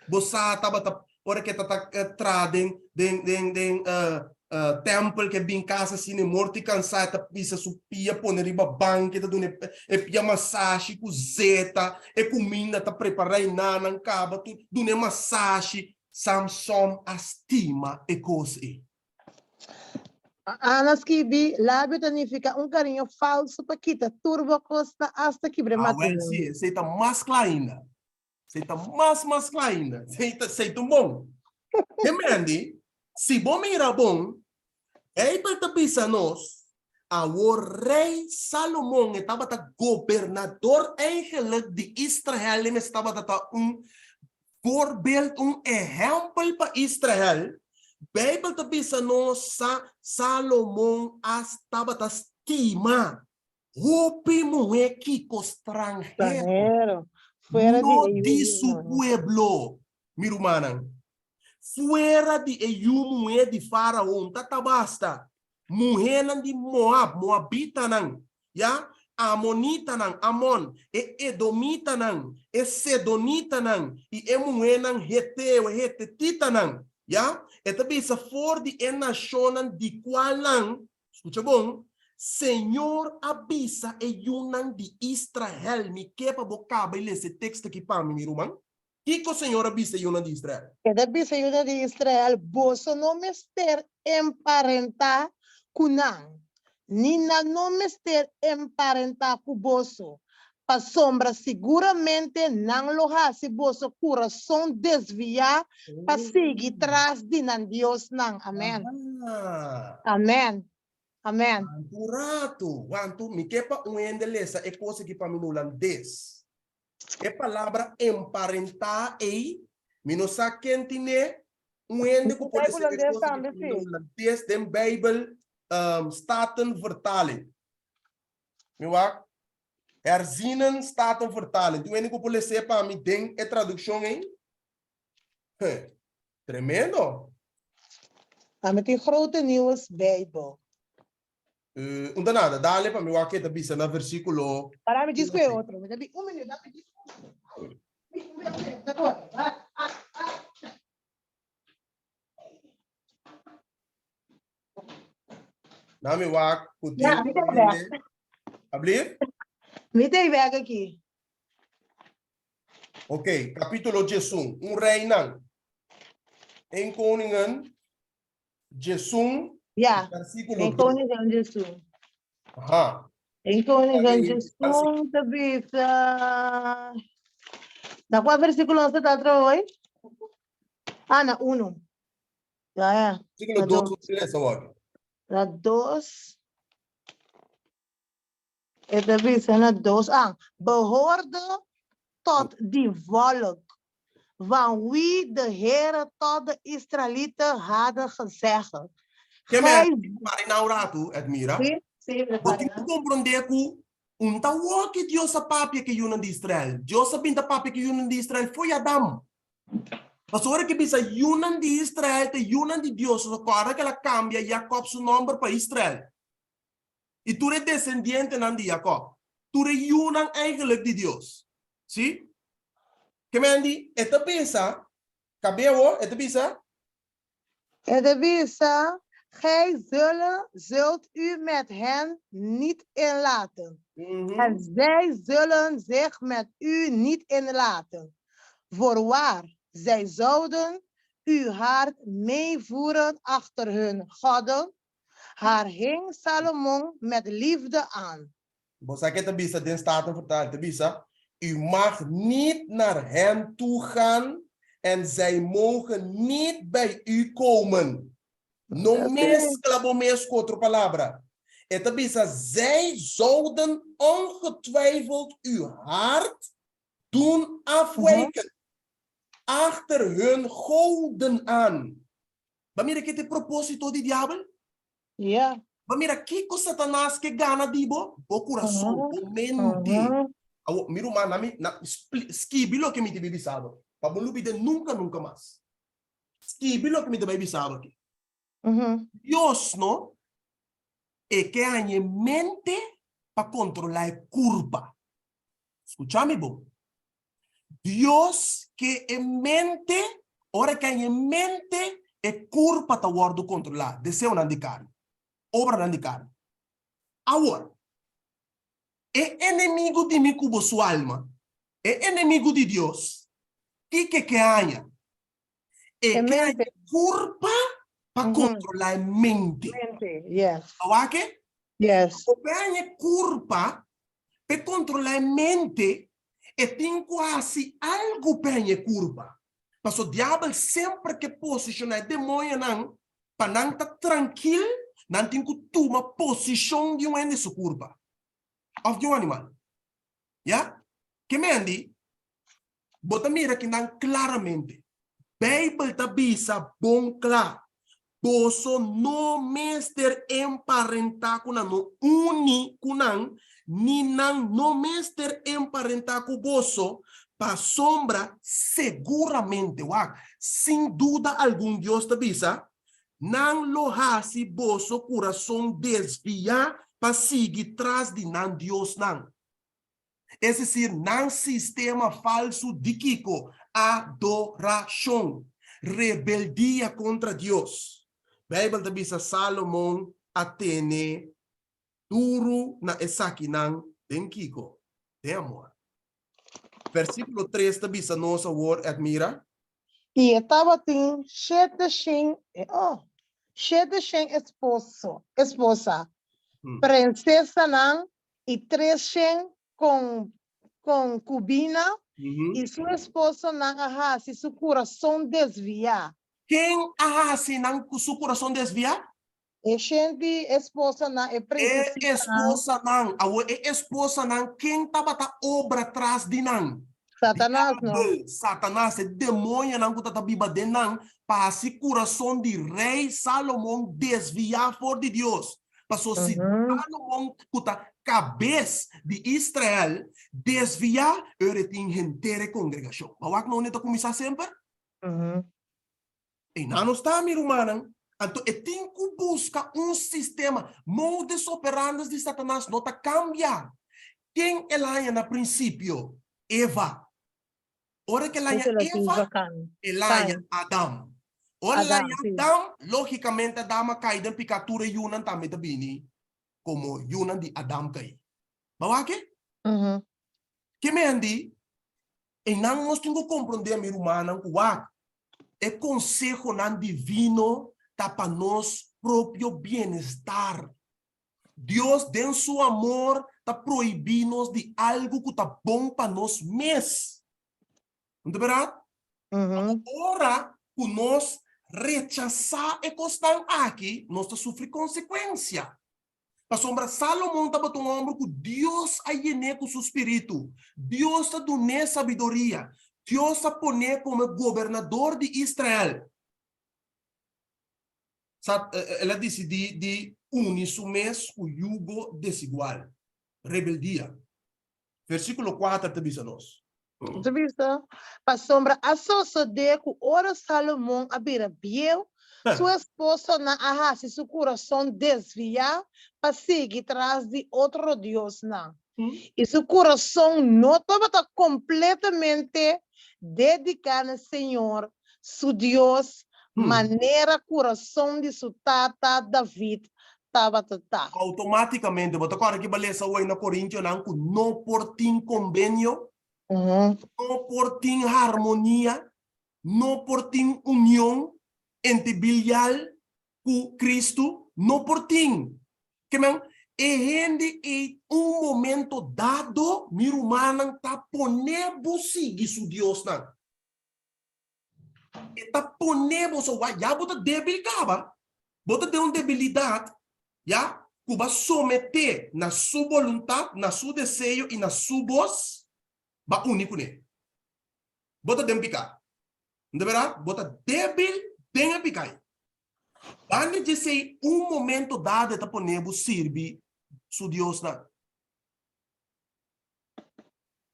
Bo sa tabata ora ke ta ta traha den den den den tèmpel ke bin kasa asina e morto i kansá e ta pisa su pia pone riba banki e ta duna e pia masashi ku zeta, e kuminda ta prepará i nan kaba tur duna e masashi. Samson a stima e kos ei. Ana skibi, Labio ta nifiká un kariño falsu pa kita tur bo kosnan asta kibra e Awel matrimonio. sí, esei ta mas kla ainda. Esei ta mas mas kla ainda. Esei ta, esei ta un bon. He Mandy, si bo mira bon, Beibel ta bisa nos, awor rei Salomon e tabata gobernador eigenlijk di Israel, e mes tabata ta un voorbeeld, un ehèmpel pa Israel. Beibel ta bisa nos sa Salomon a tabata stima hopi muhé kiko stranhero, no di su pueblo. Mi rumannan, fuera di e yu muhé di Faraon ta tabasta muhénan di Moab, moabitanan, ya, amonitanan, Amon, e edomitanan, e sedonitanan i e muhénan heteo, e hetetitanan, ya. E ta bisa for di e nashonnan di kualnan, skucha bon, Señor a bisa e yunan di Israel. Mi ke pa bo kaba i lesa e teksto aki pa mi, mi ruman. Kiko Señor a bisa e yunan di Israel? E ta bisa e yunan di Israel, Boso no mester emparentá ku nan, ni nan no mester emparentá ku boso, pasobra siguramente nan lo hasi boso kurason desviá pa sigui tras di nan diosnan. Amèn. Amèn. Amèn. Wantu un ratu, wantu, mi ke pa un hende lesa e kos aki pa mi na hulandes. E palabra emparentá ei, mi no sa ken tin'é, un hende ku por lesa e kos aki pa mi na hulandes den Beibel Statenvertaling. Mi wak, Herzienen Statenvertaling. Tin un hende ku por les'é pa mi den e tradukshon ei? He, tremendo! Ami tin Grote Nieuws Bijbel. Un ta nada, dale pa mi wak ke ta bisa na versíkulo. Para mi djis ku e otro. Mi ta bi un minuut, dame djis un Na mi wak ku tin Ya, mi ta bek. Ablief? Mi ta bek aki. Ok, kapítulo 11, un Reinan. 1 Koningen 11, Ja, versíkulo 1 2. Koningen 11. Aha. 1 Koningen 11 ta bisa. Na kua versíkulo nos ta atrobe? Ah, na 1. Ja, ja. Versíkulo Na 2 dos. nos lesa awor. Na 2. E ta bisa na 2 ah, behoorde tot die volk, van wie de Heere tot de Israëlieten hadden gezegd, Ke men, Gij pari na un ratu, Edmira. Sí, sí, Bo tin ku komprondé ku un ta wou ke Dios a papia ku e yunan di Israel. Dios a bin ta papia ku e yunan di Israel fo'i Adam. Pasobra ora ke bisa yunan di Israel ta yunan di Dios, so kòrda ke el a kambia Jakòb su nòmber pa Israel. I tur e desendientenan di Jakòb, tur e yunan eigenlik di Dios. Sí? Ke men di, e ta bisa, kab'é awor, e ta bisa. E ta bisa, Gij zullen, zult u met hen niet inlaten, en zij zullen zich met u niet inlaten. Voorwaar, zij zouden uw hart meevoeren achter hun godden, Haar hing Salomon met liefde aan. Bo sa ke ta bisa den Staten Vertaling? Ta bisa, U mag niet naar hen toe gaan en zij mogen niet bij u komen. No meskla bo mes ku otro palabra. E ta bisa, Zij zouden ongetwijfeld uw hart doen afwijken achter hun goden aan. Ba mira ke ta e propósito di diabel? Ja. Ba mira kiko Satanas ke gana di bo? Bo kurason, bo mente. Awo, mi ruman, na mi, na, skibi loke mi ta bai bisa bo, pa bo lubida nunka, nunka mas. Skibi loke mi ta bai bisa bo aki. Dios no, e ke haña e mente pa kontrolá e kurpa. Skucha mi bon. Dios ke e mente, ora ke hay e mente, e kurpa ta wòrdu kontrolá, deseonan di karni, obranan di karni. Awor, e enemigu di mi ku bo su alma, e enemigu di Dios, kiko ke haña? E E ke haña mente. e kurpa pa kontrolá e mente. Mente, yes. Awor ke? Yes. Bo pe haña e kurpa p'e kontrolá e mente, e tin ku hasi algu p'e haña e kurpa. Paso diabel semper ke posishoná e demoñonan pa nan ta trankil, nan tin ku tuma posishon di un hende su kurpa òf di un animal. Ya? Ke mendi? Bo ta mira kinan klaramente. Beibel ta bisa bon kla, Boso no mester emparentá ku nan, no uni ku nan, ni nan no mester emparentá ku boso, pasobra seguramente, wak, sin duda algun Dios ta bisa, nan lo hasi boso kurason desviá pa sigui tras di nan diosnan. Es desir, nan sistema falsu di kiko? Adorashon. Rebeldia kontra Dios. Beibel ta bisa Salomon a tene duru na esakinan den kiko? Den amor. Versíkulo tres ta bisa nos awor, Edmira. I e tabatin 700, oh, 700 esposo, esposa, prinsesanan i 300 kon, konkubina, i su esposonan a hasi su kurason desviá. Ken a hasi nan su kurason desviá? E shenti esposanan, e E prinsesitanan. esposanan. Awor e esposanan, ken tabata obra tras di nan? Satanas, no? Diabel, Satanas, e demoñonan ku ta ta biba den nan, pa hasi kurason di rei Salomon desviá for di Dios. Paso si Salomon ku ta kabes di Israel desviá, ora e tin henter e kongregashon. Bo wak no ta kuminsá semper? Einan nos ta, mi rumannan. Anto e tin ku buska un sistema. Modus operandes di Satanas no ta kambia. Ken el haña na prinsipio? Eva. Ora ku el haña Eva, el haña Adam. Ora el haña Adam, lógikamente Adam a kai den piká, tur e yunan tambe ta bini komo yunan di Adam kai. Bo wak e? Ke men di? Einan nos tin ku komprondé, mi rumannan, ku wak, e konsehonan divino ta pa nos propio bienestar. Dios den su amor ta prohibí nos di algu ku ta bon pa nos mes. No ta bèrdat? Ora ku nos rechasá e kosnan aki, nos ta sufri konsekuensia. Pasobra Salomon tabata un hòmber ku Dios a yen'é ku su spiritu, Dios a dun'é sabiduria, Dios a pon'é komo e gobernador di Israel. Sa, el a disidí di uni su mes ku yugo desigual, rebeldia. Versíkulo kuater ta bisa nos. Ta bisa, Pasobra a sosodé ku ora Salomon a bira bieu, su esposonan a hasi su kurason desviá pa sigui tras di otro diosnan, i su kurason no tabata kompletamente dediká na señor, su Dios, manera kurason di su tata David tabata ta. Automáticamente, bo ta kòrda ki bo a lesa awor na Korintionan ku no por tin kombenio, no por tin harmonia, no por tin union entre Belial ku Kristu, no por tin. Ke men, e hende ei un momento dado, mi rumannan, ta pone bo sigui su diosnan. E ta pone bo so wak, ya bo ta debil kaba, bo ta den un debilidat, ya, ku bo a someté na su boluntat, na su deseo i na su bos, bo a uni kuné. Bo ta den piká. No ta bèrdat? Bo ta debil den e piká ei. Banda djesei, un momento dado e ta pone bo sirbi su diosnan.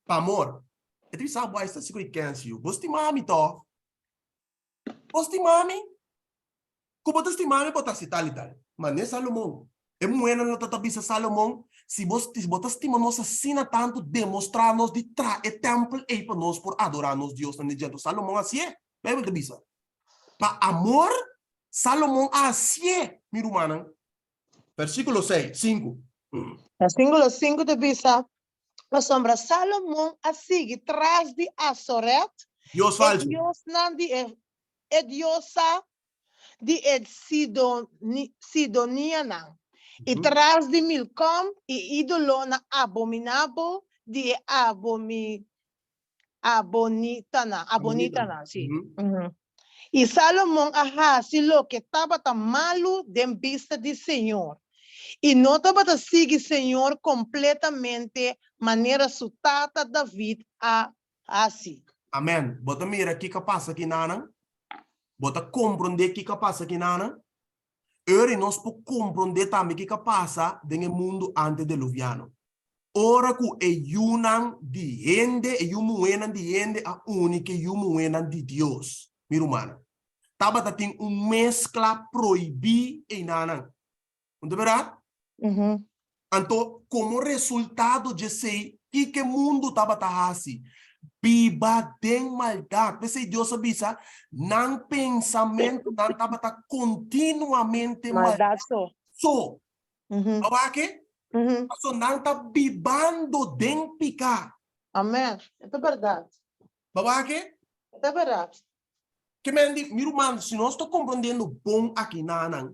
Pa amor. E ta bisa bo, Esta sico i kens yu. Bo stima mi tòg? Bo stima mi? Ku bo ta stima mi, bo ta hasi tal i tal. Ma ne Salomon. E muhénan lo ta ta bisa Salomon, Si bo si bo ta stima nos asina tantu, demostrá nos di traha e tèmpel ei pa nos por adorá nos Diosnan di djento. Salomon a hasié. Beibel ta bisa, Pa amor, Salomon a hasié, mi rumannan. Versíkulo seis, sinku. Versíkulo sinku ta bisa, Pasobra Salomon a sigui tras di Asoret, Dios e falsu. diosnan di e e diosa di e Sidonianan, i tras di Milkom, e ídolonan abominabel di e abomi Abonitanan, abonitanan, sí. I Salomon a hasi loke tabata malu den bista di señor, i no tabata sigui señor kompletamente manera su tata David a hasi. Amen. Bo ta mira kiko a pasa kinanan? Bo ta komprondé kiko a pasa kinanan? Ora nos por komprondé tambe kiko a pasa den e mundu antedeluviano. Ora ku e yunan di hende, e yu muhénan di hende a uni ku e yu muhénan di Dios, mi rumannan, tabata tin un meskla prohibí einanan. No ta bèrdat? Anto, komo resultado djesei, kiko e mundu tabata hasi? Biba den maldat. P'esei Dios a bisa, Nan pensamentunan tabata kontinuamente maldat so. So. A wak e? Pasobra nan ta bibando den piká. Amèn. E ta bèrdat. Ba wak e? E ta bèrdat. Ke men di, mi ruman, si nos ta komprendiendo bon akinanan,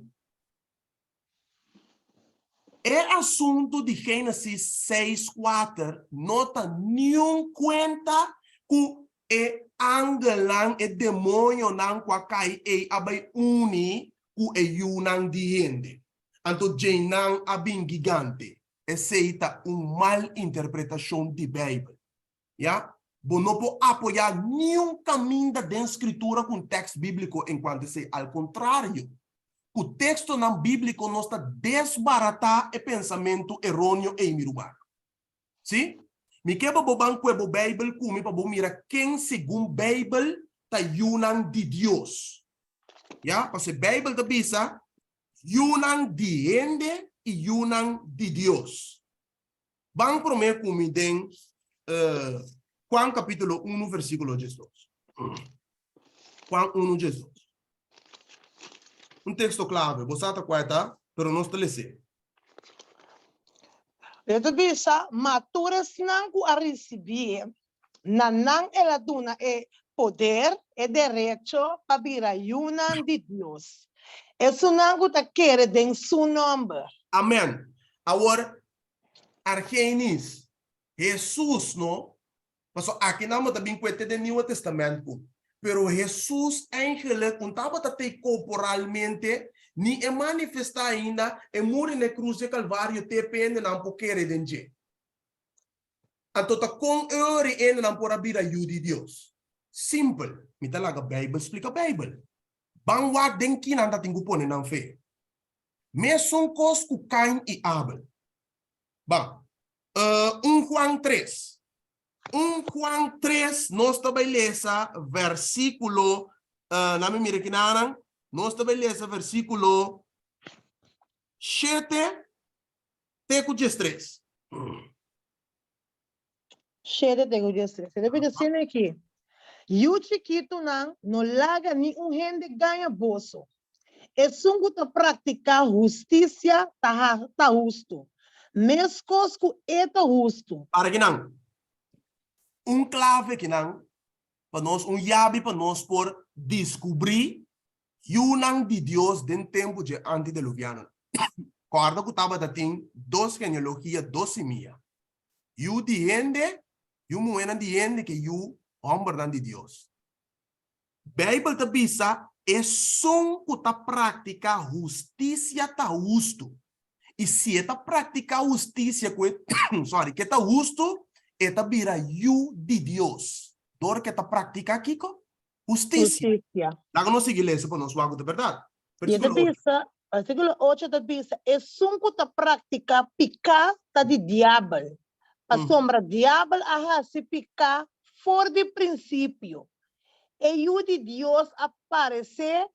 E asuntu di Génesis seis kuater no ta niun kuenta ku e angelnan, e demoñonan ku a kai ei a bai uni ku e yunan di hende. Anto djeinan a bin gigante. Esei ta un mal interpretashon di Beibel. Ya, bo no por apoyá niun kaminda den Skritura ku un tèkst bíbliko enkuanto esei. Al kontrario, ku tekstonan bíbliko nos ta desbaratá e pensamentu eróneo ei, mi ruman. Sí, mi ke pa bo ban kue bo Beibel ku mi pa bo mira ken segun Beibel ta yunan di Dios. Ya, pasobra Beibel ta bisa yunan di hende i yunan di Dios. Ban promé ku mi den Juan kapítulo unu versíkulo diesdos. Juan unu diesdos. Un teksto klave, bo sa ta kua e ta, pero nos ta les'é. E ta bisa, Ma tur esnan ku a risibié. Na nan el a duna e poder, e derecho pa bira yunan di Dios, esunnan ku ta kere den su nòmber. Amen. Awor, Argenis, Hesus no, paso akinan bo ta bin kuete den Nieuwe Testament ku, pero Hesus eigenlijk un tabata tei korporalmente, ni e manifestá ainda, e muri na e krus di e Kalvario te p'e hendenan por kere den dje. Anto ta kon eur e hendenan por a bira yu di Dios? Simpel, mi ta laga Beibel splika Beibel. Ban wak den ki nan ta tin ku pone nan fe. Mesun kos ku Kain i Abel. Ban. Un Juan tres. Un Juan tres nos ta bai lesa versíkulo, na mi mira kinanan, nos ta bai lesa versíkulo shete te ku diestres. Shete te ku diestres. E ta bisa asina aki, Yu chikitunan, no laga ni un hende gaña boso. Esun ku ta praktiká hustisia ta ta hustu, meskos ku e ta hustu. Para kinan? Un klave kinan pa nos, un yabi pa nos por diskubrí Yunan di Dios den tempu dje antideluvianonan. Kòrda ku tabata tin dos genealogia, dos simia, yu di hende, yu muhénan di hende ke yu hòmbernan di Dios. Beibel ta bisa, Esun ku ta praktiká hustisia ta hustu. I si e ta praktiká hustisia ku e sorry, ku e ta hustu, e ta bira yu di Dios. Dor ku e ta praktiká kiko? Hustisia. Hustisia. Laga nos sigui lesa pa nos wak ku ta bèrdat. I e ta Versíkulo ocho. bisa, versíkulo ocho ta bisa, Esun ku ta praktiká piká ta di diabel, pasobra diabel a hasi piká for di prinsipio. E Yu di Dios a paresé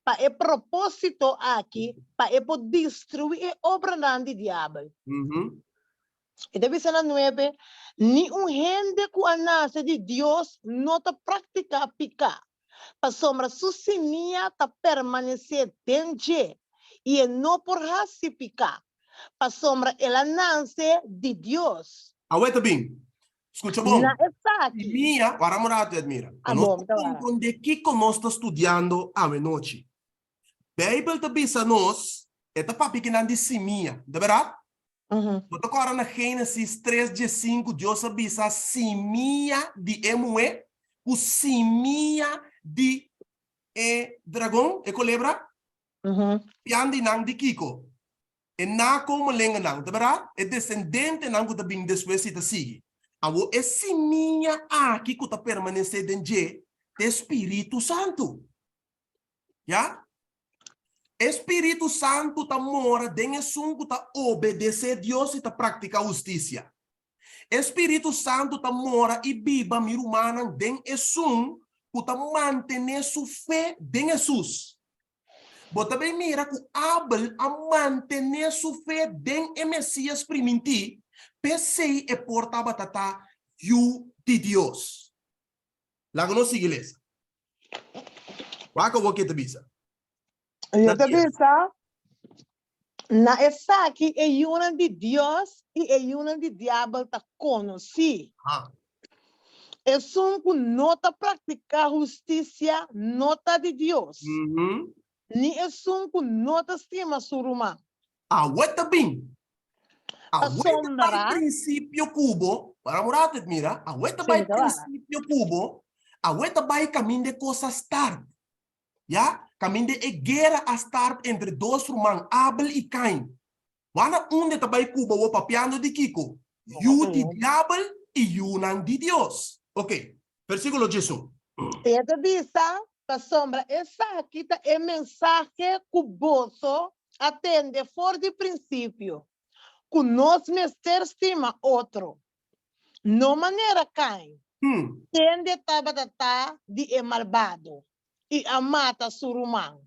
pa e propósito aki, pa e por destruí e obranan di diabel. E ta bisa na nuebe, Ni un hende ku a nase di Dios no ta praktiká piká, pasobra su simia ta permanesé den dje, i e no por hasi piká, pasobra el a nase di Dios. Awe ta bin. Skucha bon. Na esaki. Simia, wara un ratu, Edmira. Pa A nos bon, mi ta wara. komprondé kiko nos ta studiando awe nochi. Beibel ta bisa nos, e ta papia kinan di simia, ta bèrdat? Bo ta kòrda na Génesis tres diesinku Dios a bisa simia di e muhé ku simia di e dragon, e kolebra? Pian di nan di kiko? E nakomelengenan, ta bèrdat? E desendentenan ku ta bin despues si ta sigui. Awor e simia aki ku ta permanesé den dje ta e Spiritu Santu. Ya? E spiritu santu ta mora den esun ku ta obedesé Dios i ta praktiká hustisia. E spiritu santu ta mora i biba, mi rumannan, den esun ku ta mantené su fe den Hesus. Bo ta bay mira ku Abel a mantené su fe den e Mesías primintí, p'esei e por tabata ta Yu di Dios. Laga nos sigui lesa. Wak awor ke ta bisa. Yo ta bisa, Na esaki e yunan di Dios i e yunan di diabel ta konosí. Esun ku no ta praktiká hustisia no ta di Dios, ni esun ku no ta stima su ruman. Awe ta bin. Awe ta bai prinsipio ku bo, para un rato mira, awe ta bai prinsipio ku bo, awe ta bai kaminda e kos a start. Ya, kaminda e guera a start entre dos ruman, Abel i Kain. Wak na unda ta bai ku bo awor papiando di kiko? Yu di diabel i yunan di Dios. Ok, versíkulo diesun. E ta bisa, Pasobra esaki ta e mensahe ku boso a tende for di prinsipio, ku nos mester stima otro, no manera Kain, kende tabata ta di e malbado i a mata su ruman.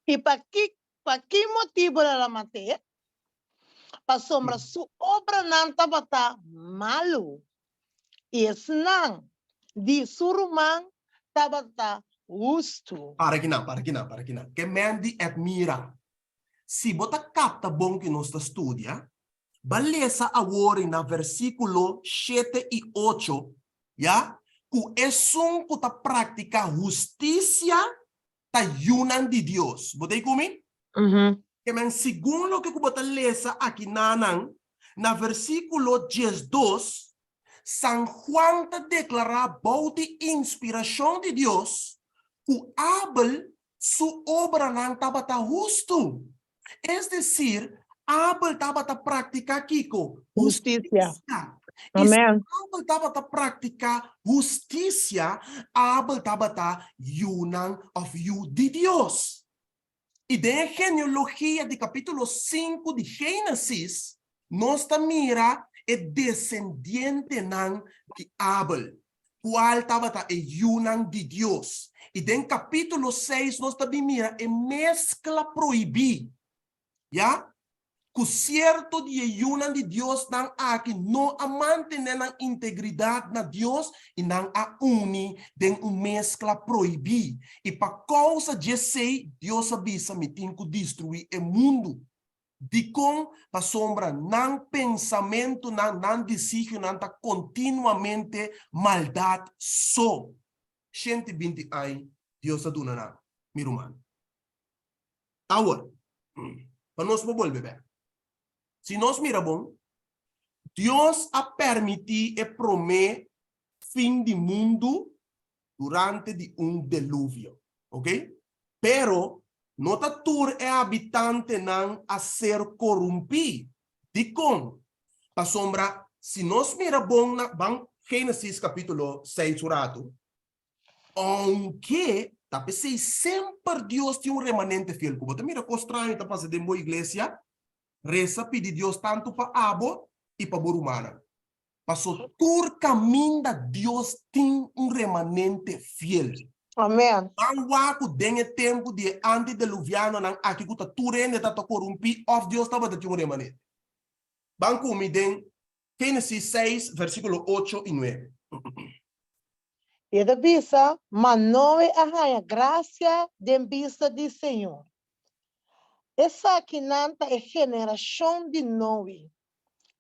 I pa Pa ki motibu el a mat'é? Pasobra su obranan tabata malu, i esnan di su ruman tabata hustu. Para kinan, para kinan, para kinan. Ke men di admira. Si bo ta kapta bon ki nos ta studia, ba lesa awor na versíkulo shete i ocho. Ya, ku esun ku ta praktiká hustisia ta yunan di Dios. Bo ta ei ku mi? Ke men segun loke ku bo ta lesa aki nanan, na versíkulo 12, San Juan ta deklará bou di inspirashon di Dios ku Abel su obranan tabata hustu. Es desir, Abel tabata praktiká kiko? Hustisia. I si Amen. Abel tabata praktiká hustisia, Abel tabata yunan òf yu di Dios. I den e genealogia di kapítulo sinku di Génesis, nos ta mira e desendientenan di Abel, kual tabata e yunan di Dios. I den kapítulo seis nos ta bin mira e meskla prohibí, ya, ku sierto di e yunan di Diosnan aki no a mantené nan integridat na Dios i nan a uni den un meskla prohibí. I pa kousa djesei Dios a bisa, Mi tin ku destruí e mundu. Dikon? Pasobra nan pensamentunan, nan disigionan ta kontinuamente maldat so. 120 aña Dios a duna nan, mi ruman. Awor, pa nos por bolbe bek. Si nos mira bon, Dios a permití e promé fin di mundu durante di un deluvio. Ok? Pero, no ta tur e habitantenan a ser korumpí. Dikon? Pasobra si nos mira bon na ban Génesis kapítulo seis un ratu, Ounke ta p'esei semper Dios tin un remanente fiel. Ku bo ta mira kos straño ta pasa den bo iglesia, resa pidi Dios tantu pa abo i pa bo rumannan. Paso tur kaminda Dios tin un remanente fiel. Amen. Ban wak ku den e tempu di e antideluvianonan aki ku ta tur hende ta ta korumpí òf Dios tabata tin un remanente. Ban ku mi den Génesis seis, versíkulo ocho i nuebe. I e ta bisa, Ma Noe a haña grasia den bista di Señor. Esakinan ta e generashon di Noe.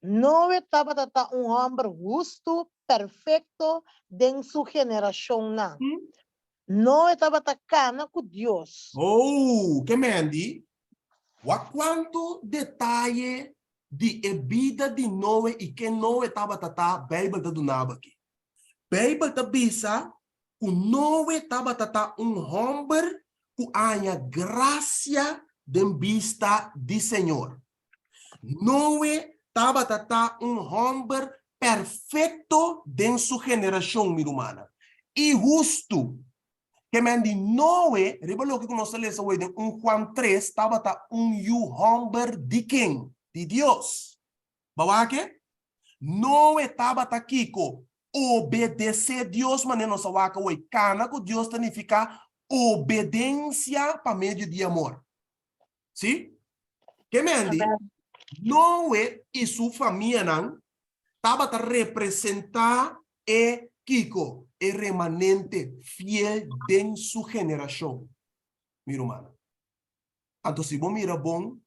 Noe tabata ta un hòmber hustu, perfekto den su generashonnan. Noe tabata kana ku Dios. Oh, ke Mandy, wak kuantu detaye di e bida di Noe i ken Noe tabata ta, Beibel ta duna bo aki. Beibel ta bisa ku Noe tabata ta un hòmber ku a haña grasia den bista di Señor. Noe tabata ta un hòmber perfekto den su generashon, mi rumannan, i hustu. Ke men di Noe, riba loke ku nos ta lesa awor den un Juan tres, tabata un yu hòmber di ken? Di Dios. Bo wak e? Noe tabata kiko? Obedesé Dios manera nos a wak awor. Kana ku Dios ta nifiká obedensia pa medio di amor. Sí? Ke men di, Noe i su famianan tabata representá e kiko? E remanente fiel den su generashon, mi rumannan. Anto si bo mira bon,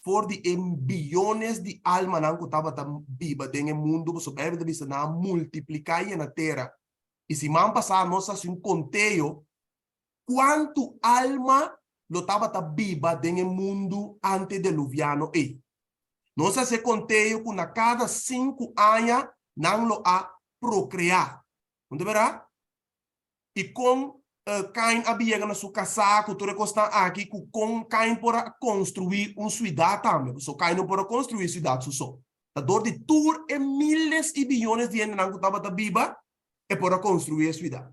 for di e biyones di almanan ku tabata biba den e mundu, pasobra Beibel ta bisa nan a multipliká yena tera. I siman pasá nos a hasi un konteo Kuantu alma lo tabata biba den e mundu antedeluviano ei? Nos a hasi e konteo ku na kada sinku aña nan lo a prokreá. No ta bèrdat? I kon Kain a bin yega na su kasá ku tur e kosnan aki, ku kon Kain por a konstruí un siudat tambe? Pasobra Kain no por a konstruí siudat su so. Ta dor di tur e miles i biyones di hendenan ku tabata biba, e por a konstruí e siudat.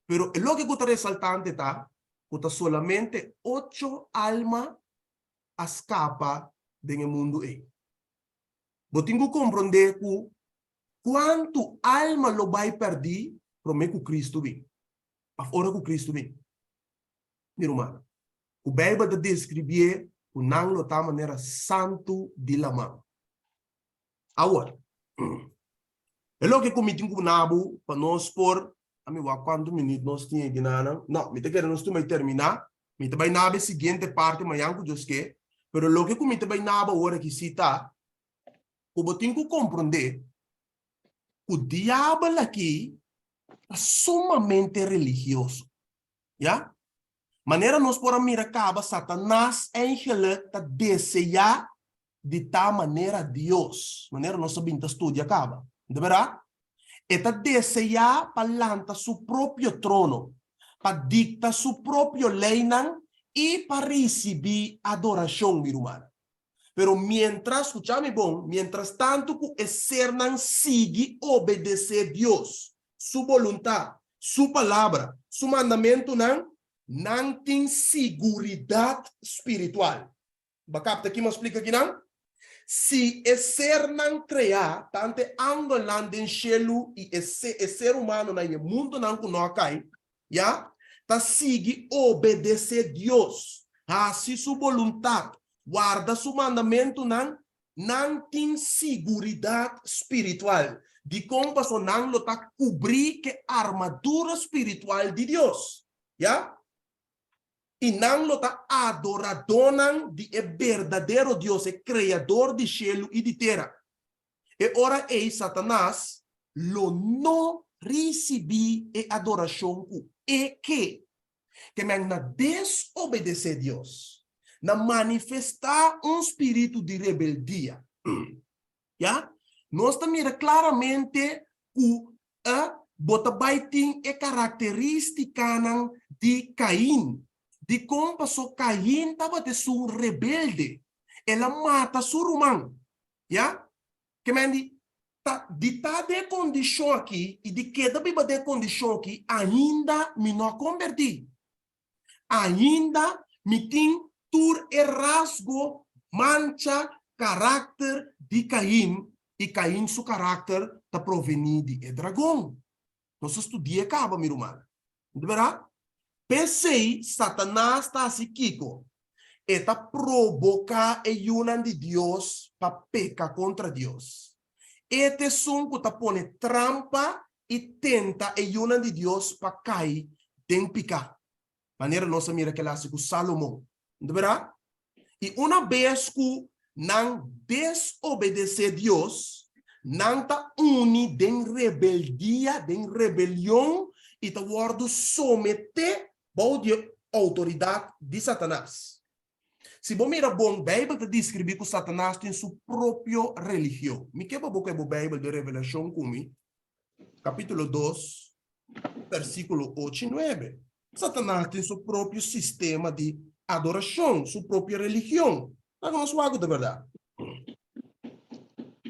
Pero e loke ku ta resaltante ta ku ta solamente ocho alma a skapa den e mundu ei. Bo tin ku komprondé ku kuantu alma lo bai pèrdí promé ku Kristu bin, òf ora ku Kristu bin. Mi rumannan, ku Beibel ta deskribié ku nan lo ta manera santu di laman. Awor, e loke ku mi tin ku na bo pa nos por, a mi wak kuantu minüt nos tin aki nanan, no, mi ta kere nos tuma i terminá, mi ta bai na bo e siguiente parti mañan ku Dios ke, pero loke ku mi ta bai na bo awor aki si ta, ku bo tin ku komprondé. Ku diabel aki ta sumamente religioso. Ya? Manera nos por a mira kaba, Satanas eigenlijk ta deseá di ta manera Dios, manera nos a bin ta studia kaba. No ta berdad? E ta deseá pa lanta su propio trono, pa dikta su propio leinan i pa risibí adorashon, mi rumannan. Pero mientras, skucha mi bon, mientras tantu ku e sernan sigui obedesé Dios, su boluntat, su palabra, su mandamentunan, nan tin siguridat spiritual. Bo a kapta ki mi a splika akinan? Si e sernan kreá, tantu e angelnan den shelu i e e ser humanonan i e mundonan ku no a kai, ya, ta sigui obedesé Dios, hasi su boluntat, warda su mandamentunan, nan tin siguridat spiritual. Dikon? Pasobra nan lo ta kubrí ku e armadura spiritual di Dios, ya. I nan lo ta adoradónan di e berdadero Dios, e Kreador di shelu i di tera. E ora ei Satanas lo no risibí e adorashon ku e ke. Ke men na desobedesé Dios, na manifestá un spiritu di rebeldia. Ya? Nos ta mira klaramente ku e bo ta bai tin e karakterístikanan di Kain. Dikon? Paso Kain tabata esun rebelde. El a mata su ruman. Ya? Ke men di, ta di ta den e kondishon aki i di keda biba den e kondishon aki, ainda mi no a kombertí. Ainda mi tin tur e rasgo, mancha, karakter di Kain, i Kain su karakter ta provení di e dragon. Nos a studi'é kaba, mi ruman. Di bèrdat? P'esei Satanas ta hasi kiko? E ta proboká e yunan di Dios pa peka kontra Dios. E ta esun ku ta pone trampa i tenta e yunan di Dios pa kai den piká, manera nos a mira ku el a hasi ku Salomon. No ta bèrdat? I una bes ku nan desobedesé Dios, nan ta uni den rebeldia, den rebelion, i ta wòrdu someté bou di e outoridat di Satanas. Si bo mira bon, Beibel ta deskribí ku Satanas tin su propio religion. Mi ke pa bo kohe bo Beibel den Revelashon ku mi, kapítulo dos, versíkulo ocho i nuebe. Satanas tin su propio sistema di adorashon, su propio religion. Laga nos wak ku ta bèrdat.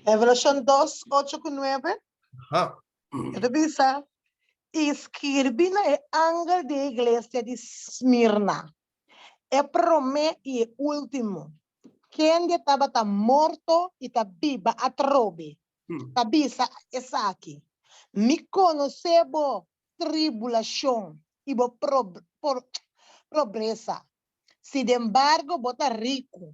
Revelashon dos, ocho ku nuebe. Aha. E ta bisa, I skirbi na e angel di e iglesia di Smirna, e promé i e último, kende tabata morto i ta biba atrobe, ta bisa esaki, Mi konosé bo tribulashon i bo pobresa, sinembargo bo ta riku,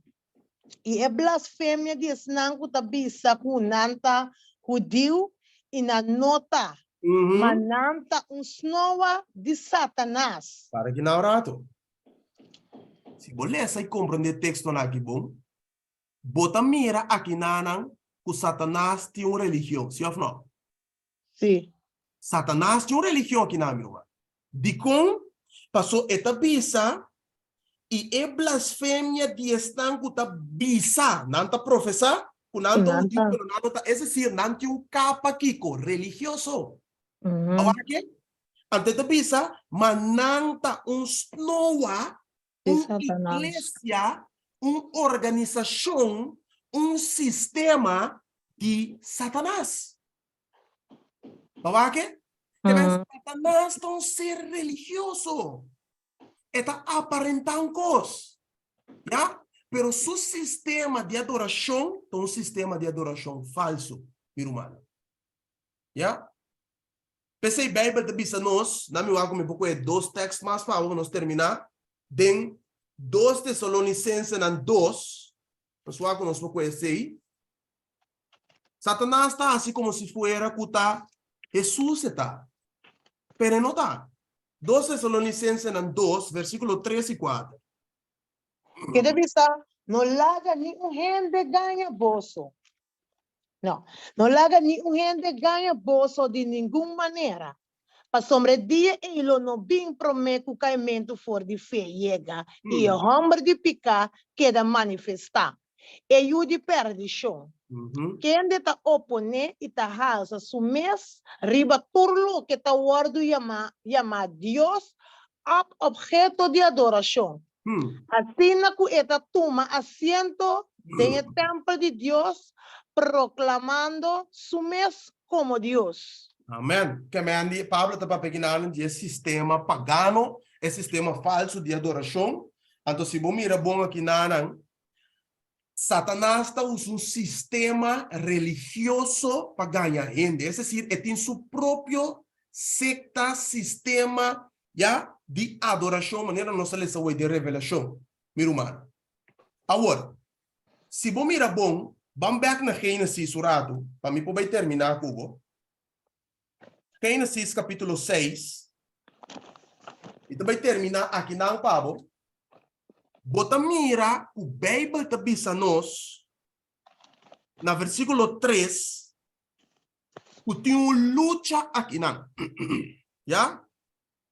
i e blasfemia di esnan ku ta bisa ku nan ta hudiu i nan no ta, ma nan ta un snoa di Satanas. Para aki na un ratu. Si bo lesa i komprendé e tekstonan aki bon, Bo ta mira akinanan ku Satanas tin un religion, si òf nò? Sí. Satanas tin un religion akinan, mi ruman. Dikon? Paso e ta bisa, I e blasfemia di esnan ku ta bisa, nan ta profesá, ku nan ta hudiu, pero nan no ta, es desir, nan tin un kapa kiko? Religioso. Awor ke? Anto e ta bisa, ma nan ta un snoa un iglesia, un organisashon, un sistema di Satanas. Bo wak e? Satanas ta un ser religioso. E ta aparentá un kos, ya? Pero su sistema di adorashon ta un sistema di adorashon falso, mi rumannan. Ya? P'esei Beibel ta bisa nos, na mi wak ku mi por kohe dos tèks mas pa awe ku nos terminá, den Dos Tesalonisensenan dos, nos wak ku nos por kohe esei, Satanas ta hasi komo si fuera ku ta Hesus e ta, pero e no ta. Dos Tesalonisensenan dos, versíkulo tres i kuater. E ta bisa, No laga niun hende gaña boso. No. No laga ni un hende gaña boso di ningun manera, pasobra e dia ei lo no bin promé ku kaimentu for di fe yega i e hòmber di piká keda manifestá, e yu di pèrdishon, kende ta oponé i ta halsa su mes riba tur loke ta wòrdu yamá yamá Dios òf opheto di adorashon, Asina ku e ta tuma asiento den e tèmpel di Dios, proklamando su mes komo Dios. Amen. Ke men di Pablo ta papia kinan di e sistema pagano, e sistema falsu di adorashon. Anto si bo mira bon akinanan, Satanas ta usa un sistema religioso pa gaña hende. Es desir, e tin su propio sekta, sistema, ya, di adorashon, manera nos a lesa awor den Revelashon, mi ruman. Awor, si bo mira bon, ban bèk na Génesis un ratu, pa mi por bai terminá ku bo. Génesis kapítulo 6. Mi ta bai terminá akinan pa bo. Bo ta mira ku Beibel ta bisa nos na versíkulo 3 ku tin un lucha akinan. Ya?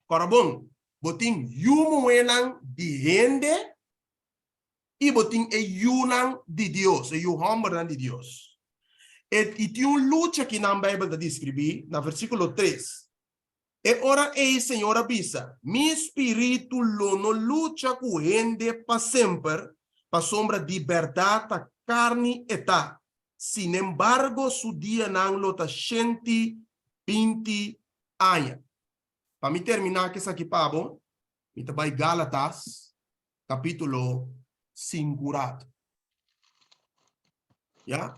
Kòrda bon, bo tin yu muhénan di hende i bo tin e yunan di Dios, e yu hòmbernan di Dios. E, i tin un lucha akinan Beibel ta deskribí na versíkulo 3. E ora ei Señor a bisa, Mi spiritu lo no lucha ku hende pa semper, pasobra di bèrdat ta karni e ta, sinembargo su dianan lo ta shenti binti aña. Pa mi terminá ku esaki pa bo, mi ta bai Gálatas kapítulo sinku ratu. Ya?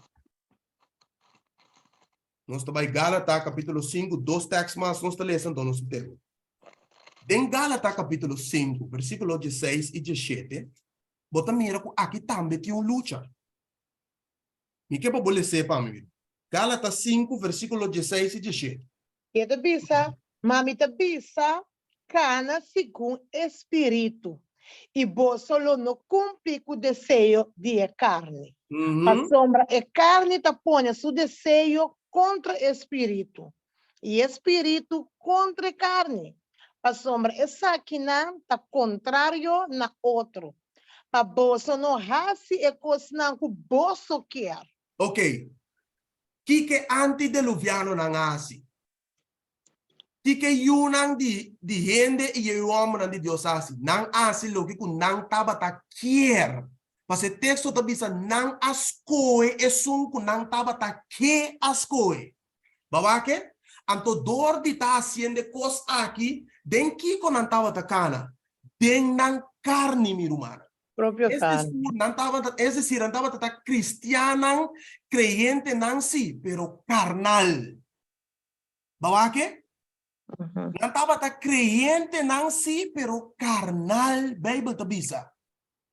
Nos ta bai Gálata kapítulo 5, dos tèks mas nos ta lesa, anto nos ta terminá. Den Gálata kapítulo 5, versíkulo 16 i 17, bo ta mira ku aki tambe tin un lucha. Mi ke pa bo les'é pa mi. Gálata 5, versíkulo 16 i 17. E ta bisa, Ma mi ta bisa, Kana segun e spiritu, i boso lo no kumpli ku deseo di e karni. Pasobra e karni ta pone su deseo kontra e spiritu, i e spiritu kontra e karni, pasobra esakinan ta kontrario na otro, pa boso no hasi e kosnan ku boso kier. Oke, kiko e antideluvianonan a hasi? Kiko e yunan di di hende i e hòmbernan di Dios a hasi? Nan a hasi loke ku nan tabata kier. Pasobra e teksto ta bisa nan a skohe esun ku nan tabata ke a skohe. Bo wak e? Anto dor di ta hasiendo e kos aki, den kiko nan tabata kana? Den nan karni, mi rumannan. Propio Es karni. desir, nan tabata, es desir, nan tabata ta kristiannan, kreyentenan sí, pero karnal. Bo wak e? Nan tabata kreyentenan sí, pero karnal, Beibel ta bisa,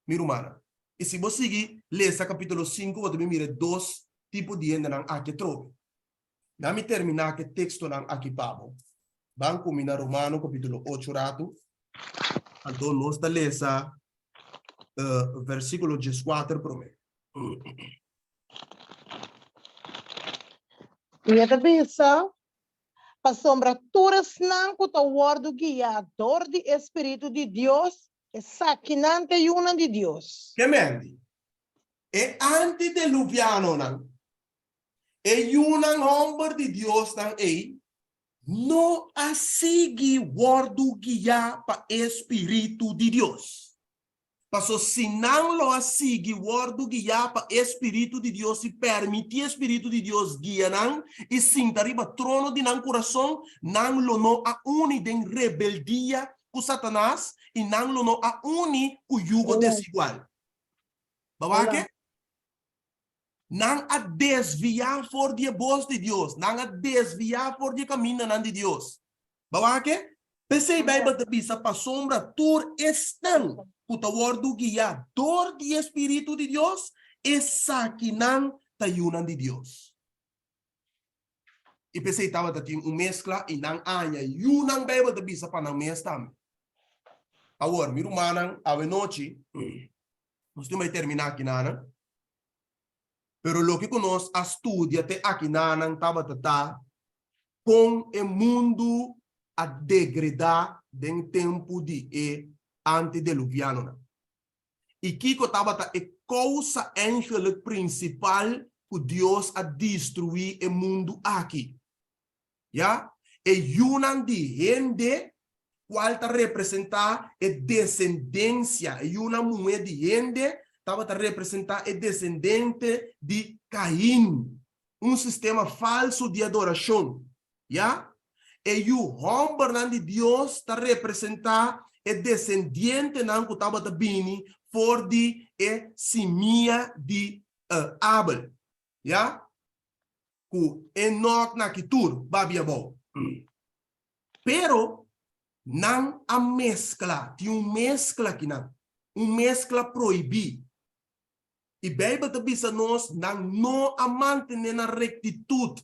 mi rumannan. I si bo sigui lesa kapítulo sinku, bo ta bin mira e dos tipo di hendenan aki atrobe. Na mi terminá ku e tekstonan aki pa bo. Ban ku mi na Romano kapítulo ocho ratu. Anto nos ta lesa versíkulo dieskuater promé. I e ta bisa, Pasobra tur esnan ku ta wòrdu guiá dor di e spiritu di Dios, esakinan ta e yunan di Dios. Ke menti? E antideluvianonan, e yunan hòmber di Diosnan ei, no a sigui wòrdu guiá pa e spiritu di Dios. Paso si nan lo a sigui wòrdu guiá pa e Spiritu di Dios i pèrmití e Spiritu di Dios guia nan i sinta riba trono di nan kurason, nan lo no a uni den rebeldia ku Satanas i nan lo no a uni ku yugo desigual. Bo wak e? Nan a desviá for di e bos di Dios. Nan a desviá for di e kamindanan di Dios. Bo wak e? P'esei Beibel ta bisa, Pasobra tur esnan ku ta wòrdu guiá dor di e spiritu di Dios, esakinan ta yunan di Dios. I p'esei tabata tin un meskla i nan a haña yunan, Beibel ta bisa, pa nan mes tambe. Awor, mi rumannan, awenochi, nos tin bai terminá aki nan. Pero loke ku nos a studia te akinanan tabata ta kon e mundu a degredá den tempu di e antideluvianonan. I kiko tabata e kousa eigenlik prinsipal ku Dios a destruí e mundu aki? Ya, e yunan di hende, kual ta representá e desendensia, e yunan muhé di hende tabata representá e desendente di Kain, un sistema falsu di adorashon. Ya, e yu hòmbernan di Dios ta representá e desendientenan ku tabata bini for di e simia di Abel. Ya, ku Enok na ki tur babia abou. Pero nan a meskla, tin un meskla akinan, un meskla prohibí. I Beibel ta bisa nos nan no a mantené nan rektitut,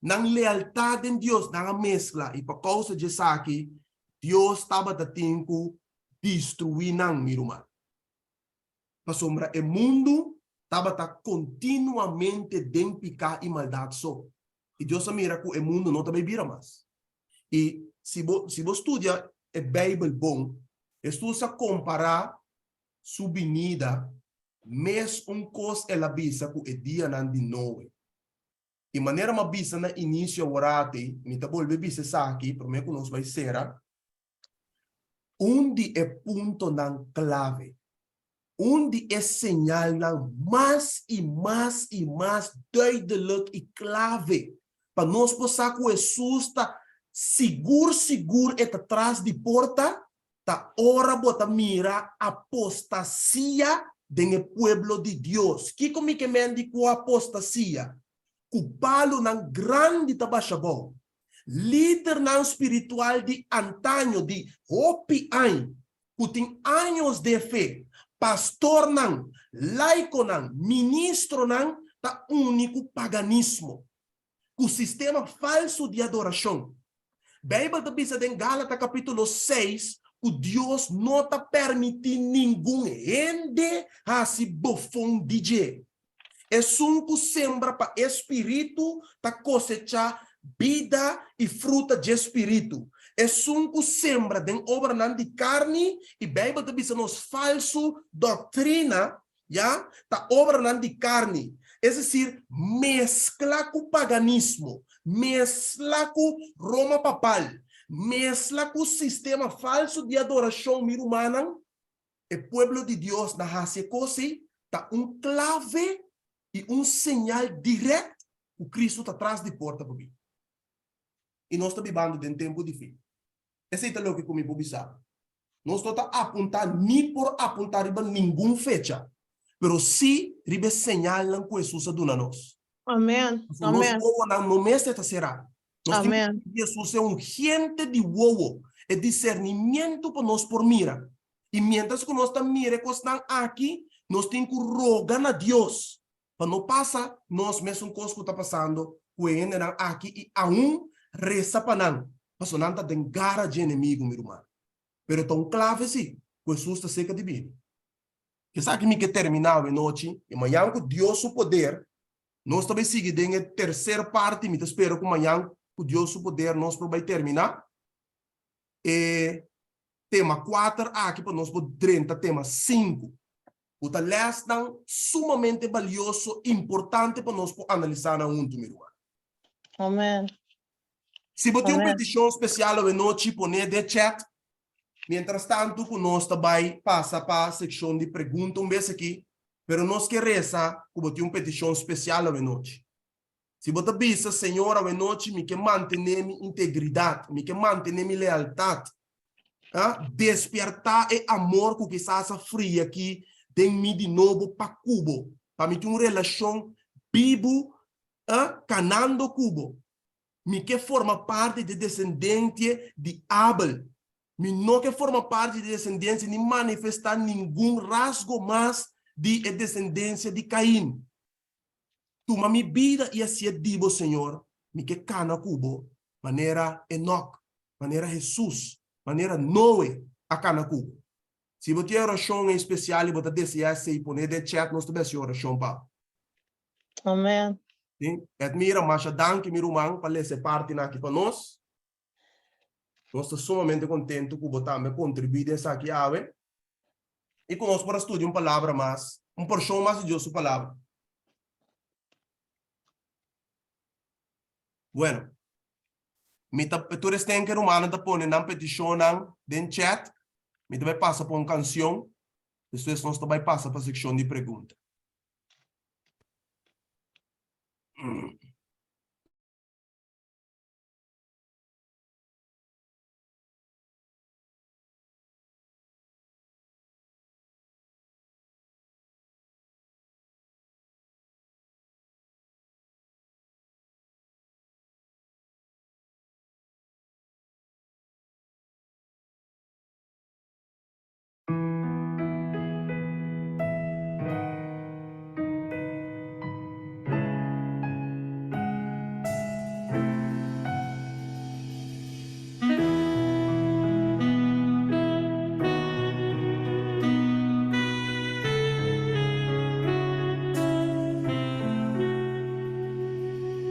nan lealtat den Dios, nan a meskla i pa kousa di esaki Dios tabata tin ku destruí nan, mi ruman. Pasobra e mundu tabata kontinuamente den piká i maldat so. I Dios a mira ku e mundu no ta bai bira mas. I si bo si bo studia e Beibel bon, Hesus a kompará su binida mes un kos el a bisa ku e dianan di Noe. I manera mi a bisa na inisio aworati, mi ta bolbe bisa esaki promé ku nos bai sera, Un di e puntonan klave, un di e señalnan mas i mas i mas duidelijk i klave pa nos por sa ku Hesus ta sigur sigur e ta tras di porta, ta ora bo ta mira apostasia den e pueblo di Dios. Kiko mi ke men di ku apostasia? Ku palunan grandi ta basha abou. Lidernan spiritual di antaño di hopi añ ku tin años den fe, pastornan, laikonan, ministronan ta uni ku paganismo, ku sistema falsu di adorashon. Beibel ta bisa den Galata kapítulo seis ku Dios no ta permití ningun hende hasi bofon di dje. Esun ku sembra pa e spiritu ta kosechá bida i fruta dje spiritu. Esun ku sembra den obranan di karni, i Beibel ta bisa nos falsu doktrina, ya, ta obranan di karni, es desir, meskla ku paganismo, mesla ku Roma papal, mesla ku sistema falsu di adorashon, mi rumannan, E pueblo di Dios na hasi e kos ei ta un klave i un señal dirèkt ku Kristu ta tras di porta pa bin. I nos ta bibando den tempu di fin. Esei ta loke ku mi por bisa bo. Nos no ta apuntá ni por apuntá riba ningun fecha, pero sí riba e señalnan ku Hesus a duna nos. Amen. Pasobra nos Amen. wowonan no mester ta será. Nos tin Amen. ku pidi Hesus e ungente di wowo, e disernimiento pa nos por mira. I miéntras ku nos ta mira e kosnan aki, nos tin ku roga na Dios pa no pasa nos mesun kos ku ta pasando ku e hendenan aki i aun resa pa nan, pasobra nan ta den gara dje enemigu, mi ruman. Pero ta un klave si, ku Hesus ta serka di bini. Esaki mi ke terminá awenochi, i mañan ku Dios su poder, nos ta bai sigui den e terser parti, mi ta spera ku mañan ku Dios su poder nos por bai terminá e tema kuater aki pa nos por drenta tema sinku, ku ta lèsnan sumamente balioso, importante pa nos por analisá nan huntu, mi ruman. Amen. Si bo tin un Amen. petishon spesial awenochi, pon'é den chat. Mientras tantu ku nos ta bai pasa pa sekshon di pregunta un bes aki, pero nos ke resa ku bo tin un petishon spesial awenochi. Si bo ta bisa, Señor, awenochi mi ke mantené mi integridat, mi ke mantené mi lealtat, a despiertá e amor ku kisas a fria aki den mi di nobo pa ku bo, pa mi tin un relashon bibu, a kanando ku bo. Mi ke forma parti di e desendentie di Abel. Mi no ke forma parti di e desendensia ni manifestá ningun rasgo mas di e desendensia di Kain. Tuma mi bida i hasié di bo, Señor, mi ke kana ku bo manera Enok, manera Hesus, manera Noe a kana ku bo. Si bo tin e orashon en spesial i bo ta deseá esei, pone den chat, nos ta bai hasi orashon pa bo. Amen. Sí? Edmira, masha danki mi ruman pa lesa e partinan aki pa nos. Nos ta sumamente kontentu ku bo tambe a kontribuí den esaki awe i ku nos por a studia un palabra mas, un porshon mas di Dios su Palabra. Bueno, mi ta, tur esten ku e rumannan ta pone nan petishonnan den chat, mi ta bai pasa pa un kansion, despues nos ta bai pasa pa sekshon di pregunta.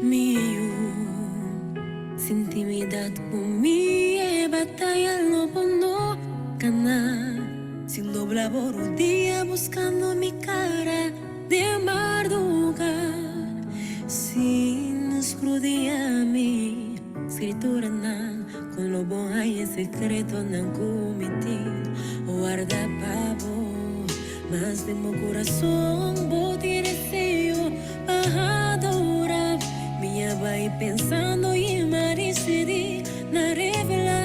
Mi yu, sintimidad ku mi e bataya lo bo no gana. Sin dobla bo rodia buscando mi cara den marduga. Sin scrudia mi scrituranan con lo bo haya secretonan cu mi tin warda pa bo. Mas den bo curason bo tin deseo pa adora. Mi a bai pensando y m'a dicidi na revela.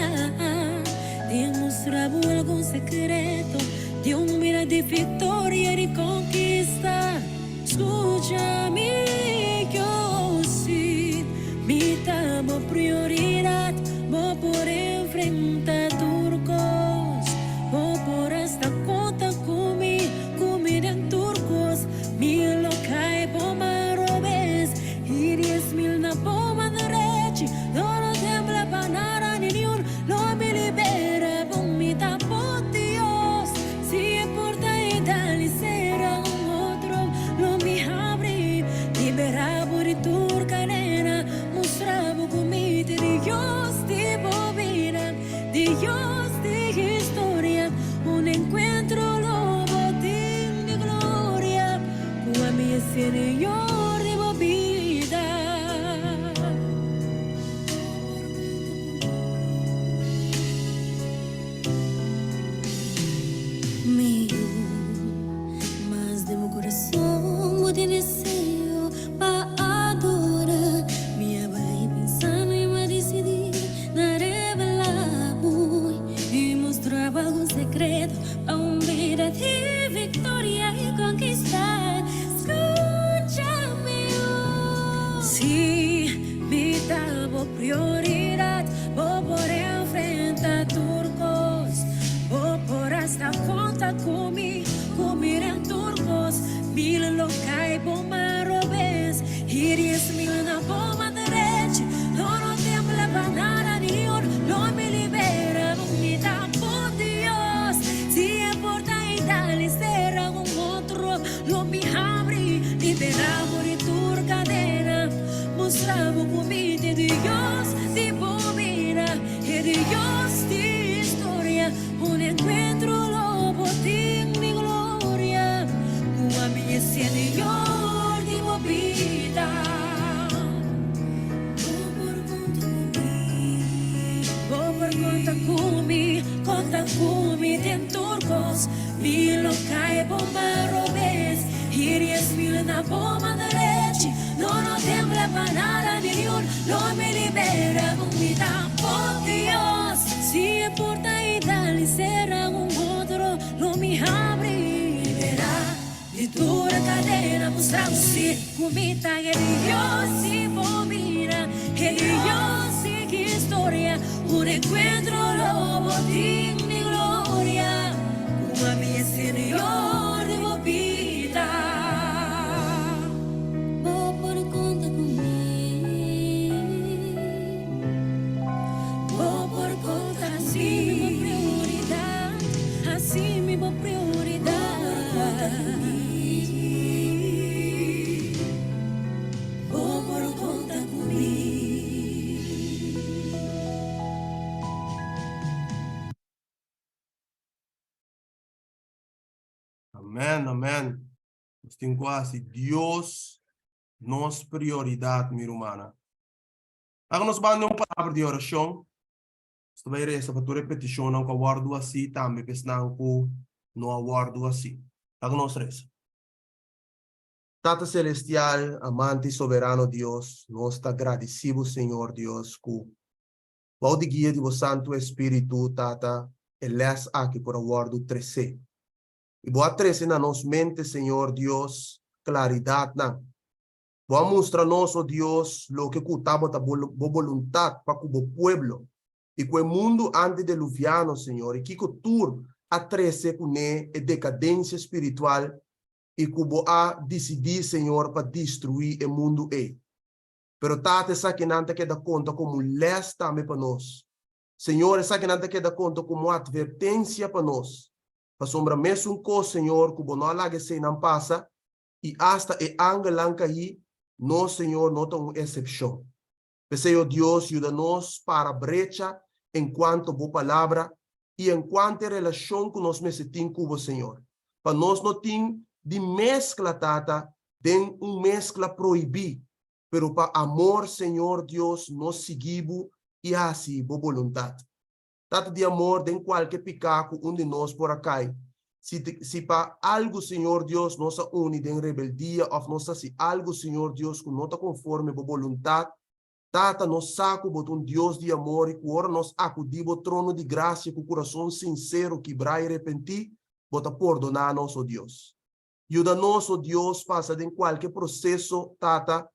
Di mustra bo algun secreto di un bida di victoria di conquista. Scucha mi yo si mi ta bo prioridad. Bo por enfrenta tur cos. Bo por hasta conta cu mi, cu mi den tur cos. Mi lo cay bo man robes y 10,000 na bo man derechi. Lo no tembla pa nada ni niun, lo mi libera bo, mi ta bo Dios. Si e porta e dal y cera un otro lo mi habri. Libera bo di tur cadena, mustra bo cu mi ta Dios di bo bida, Dios di historia. Un encuentro lo bo tin di gloria cu ami e Señor di bo bida. Mi yu, mas den bo kurason bo tin deseo pa adora. Mi a bai pensando i m'a disidí na revelá bo i mustra bo algun sekreto pa un bida di viktoria i konkista. Skucha mi yu. Sí, mi ta bo prioridat, bo por enfrenta tur kos. Bo por hasta konta ku mi, ku mi den tur kos. Mil lo kai bo man robes i 10,000 na bo man derechi. Lo no tembla pa nada ni un, lo mi libera bo, mi ta bo Dios. Si e porta i dal i sera un otro, lo mi habri, libera bo di tur kadena. Mustra bo ku mi ta e Dios di bo bida, e Dios di historia. Un enkuentro lo bo tin di gloria ku ami e Señor di bo bida. Bo por konta ku mi, bo por konta ku mi, konta ku mi den tur kos. Mi lo kai bo man robes i 10,000 na bo man derechi. Lo no tembla pa nada ni niun, lo mi libera ku mi ta bo Dios. Si e porta i dal i sera un otro, lo mi habri. Libera di tur kadena, mustra bo si ku mi ta e Dios di bo bida, e Dios di historia. Un enkuentro lo bo tin di gloria ku ami e Señor di bo bida. Bo por konta ku mi. Bo por konta ku mi. Bo prioridat, hasi mi bo prioridat. Bo por konta ku mi. Amen, amen. Nos tin ku hasi Dios nos prioridat, mi rumannan. Laga nos banda un palabra di orashon. Nos ta bai resa pa tur e petishonnan ku a wòrdu hasí, tambe pa esnan ku no a wòrdu hasí. Laga nos resa. Tata Selestial, amante i soberano Dios, nos ta gradisí Bo, Señor Dios, ku bou di guia di Bo Santu Espíritu, Tata, e lès aki por a wòrdu tresé. I Bo a trese na nos mente, Señor Dios, klaridatnan. Bo a mustra nos, o Dios, loke ku tabata Bo boluntat pa ku Bo pueblo i ku e mundu antideluviano, Señor, i kiko tur a trese kuné e dekadensia spiritual i ku Bo a disidí, Señor, pa destruí e mundu ei. Pero, Tata, esakinan ta keda konta komo un lès tambe pa nos. Señor, esakinan ta keda konta komo un atvertensia pa nos. Pasobra mesun kos, Señor, ku Bo no a laga eseinan pasa, i asta e angelnan kaí, nos, Señor, no ta un esepshon. P'esei, o Dios, yuda nos para brecha enkuanto Bo Palabra i enkuanto e relashon ku nos mester tin ku Bo, Señor, pa nos no tin di meskla, Tata, den un meskla prohibí, pero pa amor, Señor Dios, nos sigui Bo i hasi Bo boluntat. Tata di amor, den kualke piká ku un di nos por a kai, si si pa algu, Señor Dios, nos a uni den rebeldia òf nos hasi algu, Señor Dios, ku no ta konforme Bo boluntat, Tata, nos sa ku Bo ta un Dios di amor i ku ora nos akudí Bo trono di grasia ku kurason sinsero, kibrá i repentí, Bo ta pordoná nos, o Dios. Yuda nos, o Dios, pasa den kualke proseso, Tata,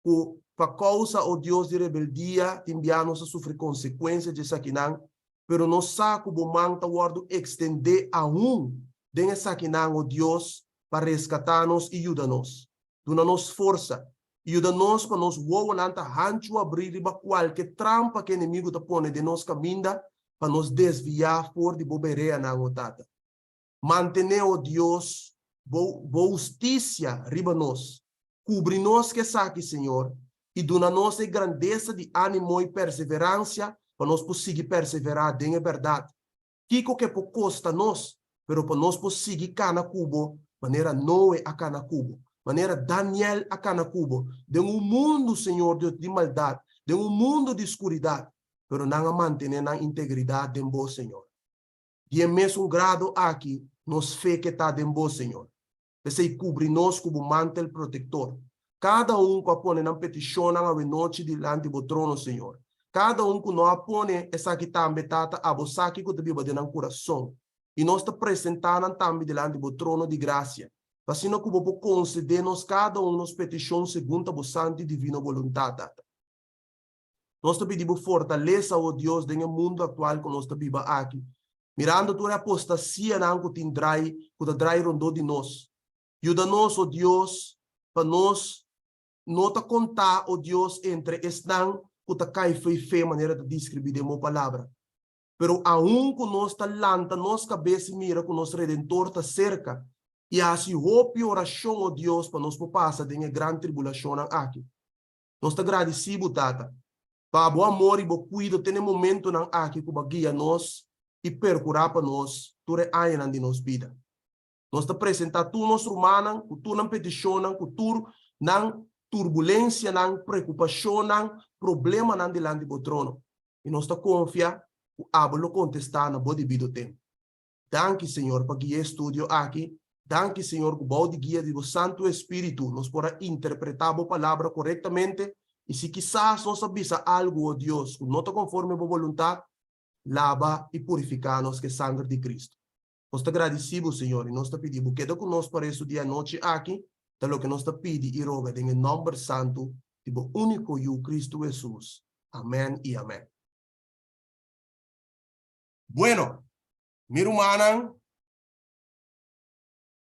ku pa kousa, o Dios, di rebeldia, tin bia nos a sufri konsekuensia dje esakinan, pero nos sa ku bo man ta wòrdu ekstendé aun den esakinan, o Dios, pa reskatá nos i yuda nos. Duna nos forsa, i yuda nos pa nos wowonan ta hanchu abrí riba kualke trampa ku enemigu ta pone den nos kaminda pa nos desviá for di bo bereanan, o Tata. Mantené, o Dios, bo bo hustisia riba nos. Kubri nos ku esaki, Señor, i duna nos e grandesa di ánimo i perseveransia pa nos por sigui perseverá den e bèrdat. Kiko ku e por kosta nos, pero pa nos por sigui kana ku bo manera Noe a kana ku bo, manera Daniel a kana ku bo, den un mundu, Señor Dios, di maldat, den un mundu di skuridat, pero nan a mantené nan integridat den bo, Señor. Di e mesun grado aki nos fe ke ta den bo, Señor. P'esei kubri nos ku bo mantel protektor. Kada un ku a pone nan petishonnan awenochi dilanti bo trono, Señor. Kada un ku no a pone esaki tambe, Tata, abo sa kiko ta biba den nan kurason. I nos ta presentá nan tambe dilanti bo trono di grasia, pa asina ku bo por konsedé nos kada un nos petishon segun ta bo santu i divino boluntat, Tata. Nos ta pidi bo fortalesa, o Dios, den e mundu aktual ku nos ta biba aki, mirando tur e apostasianan ku tin drai, ku ta drai rondó di nos. Yuda nos, o Dios, pa nos no ta kontá, o Dios, entre esnan ku ta kai fo'i fe manera ta deskribí den bo Palabra. Pero aun ku nos ta lanta nos kabes i mira ku nos Redentor ta serka, i hasi hopi orashon, o Dios, pa nos por pasa den e gran tribulashonnan aki. Nos ta gradisí bo, Tata, pa bo amor i bo kuido te na e momentonan aki ku bo a guia nos i perkurá pa nos tur e añanan di nos bida. Nos ta presentá tur nos rumannan ku tur nan petishonnan, ku tur nan turbulensianan, preokupashonnan, problemanan dilanti bo trono. I nos ta konfia ku abo lo kontestá na bo debido tempu. Danki, Señor, pa guia e studio aki. Danki, Señor, ku bou di guia di bo Santu Espíritu nos por a interpretá bo Palabra korektamente. I si kisas nos a bisa algu, o Dios, ku no ta konforme bo boluntat, laba i purifiká nos ku e sanger di Kristu. Nos ta gradisí bo, Señor, i nos ta pidi bo keda ku nos pa restu di e anochi aki, ta loke nos ta pidi i roga den e nòmber santu di bo úniko Yu, Kristu Hesus. Amèn i amèn. Bueno, mi rumannan.